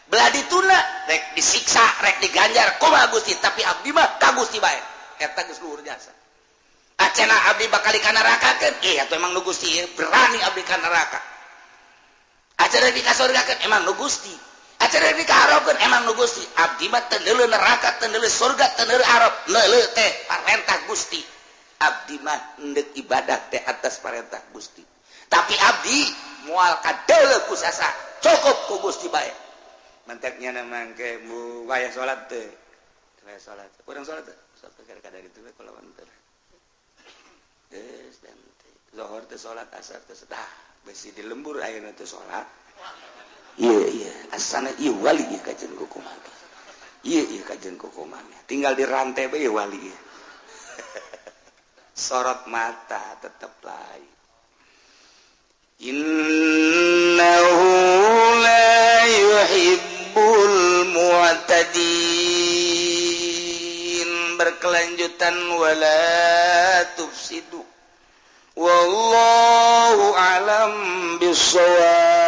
Belah dituna rek disiksa, rek diganjar kumaha Gusti, tapi abdi mah ka Gusti bae. Eta geus luhur jasa. Acena abdi bakal ka nerakakeun, atuh emang nu Gusti berani abdi ka neraka. Acara di kasurgakeun emang nu Gusti, acara di kaharapkeun emang nu Gusti. Abdi mah teu neuleuh neraka, teu neuleuh surga, teu neuleuh arab, neuleuh teh parentah Gusti. Abdi mah endek ibadah teh atas parentah Gusti. Tapi abdi moal kadeuleuh ku sasa, cukup ku Gusti bae. Manteknya mangke mu wayah salat teh. Wayah salat. Urang salat teh. Salat kadar itu we kalawan teh. Geus dan zuhur teh salat, asar teh, dah besi di lembur ayeuna teh salat. Iya iya, asana ieu wali ieu kajen kukumaha. Iya iya, kajen kukumaha. Tinggal di rantai bae wali ieu. Sorot mata tetep lain. Innahu la yuhibbul mu'tadin. Berkelanjutan, wala tufsidu, wallahu alam bissawab.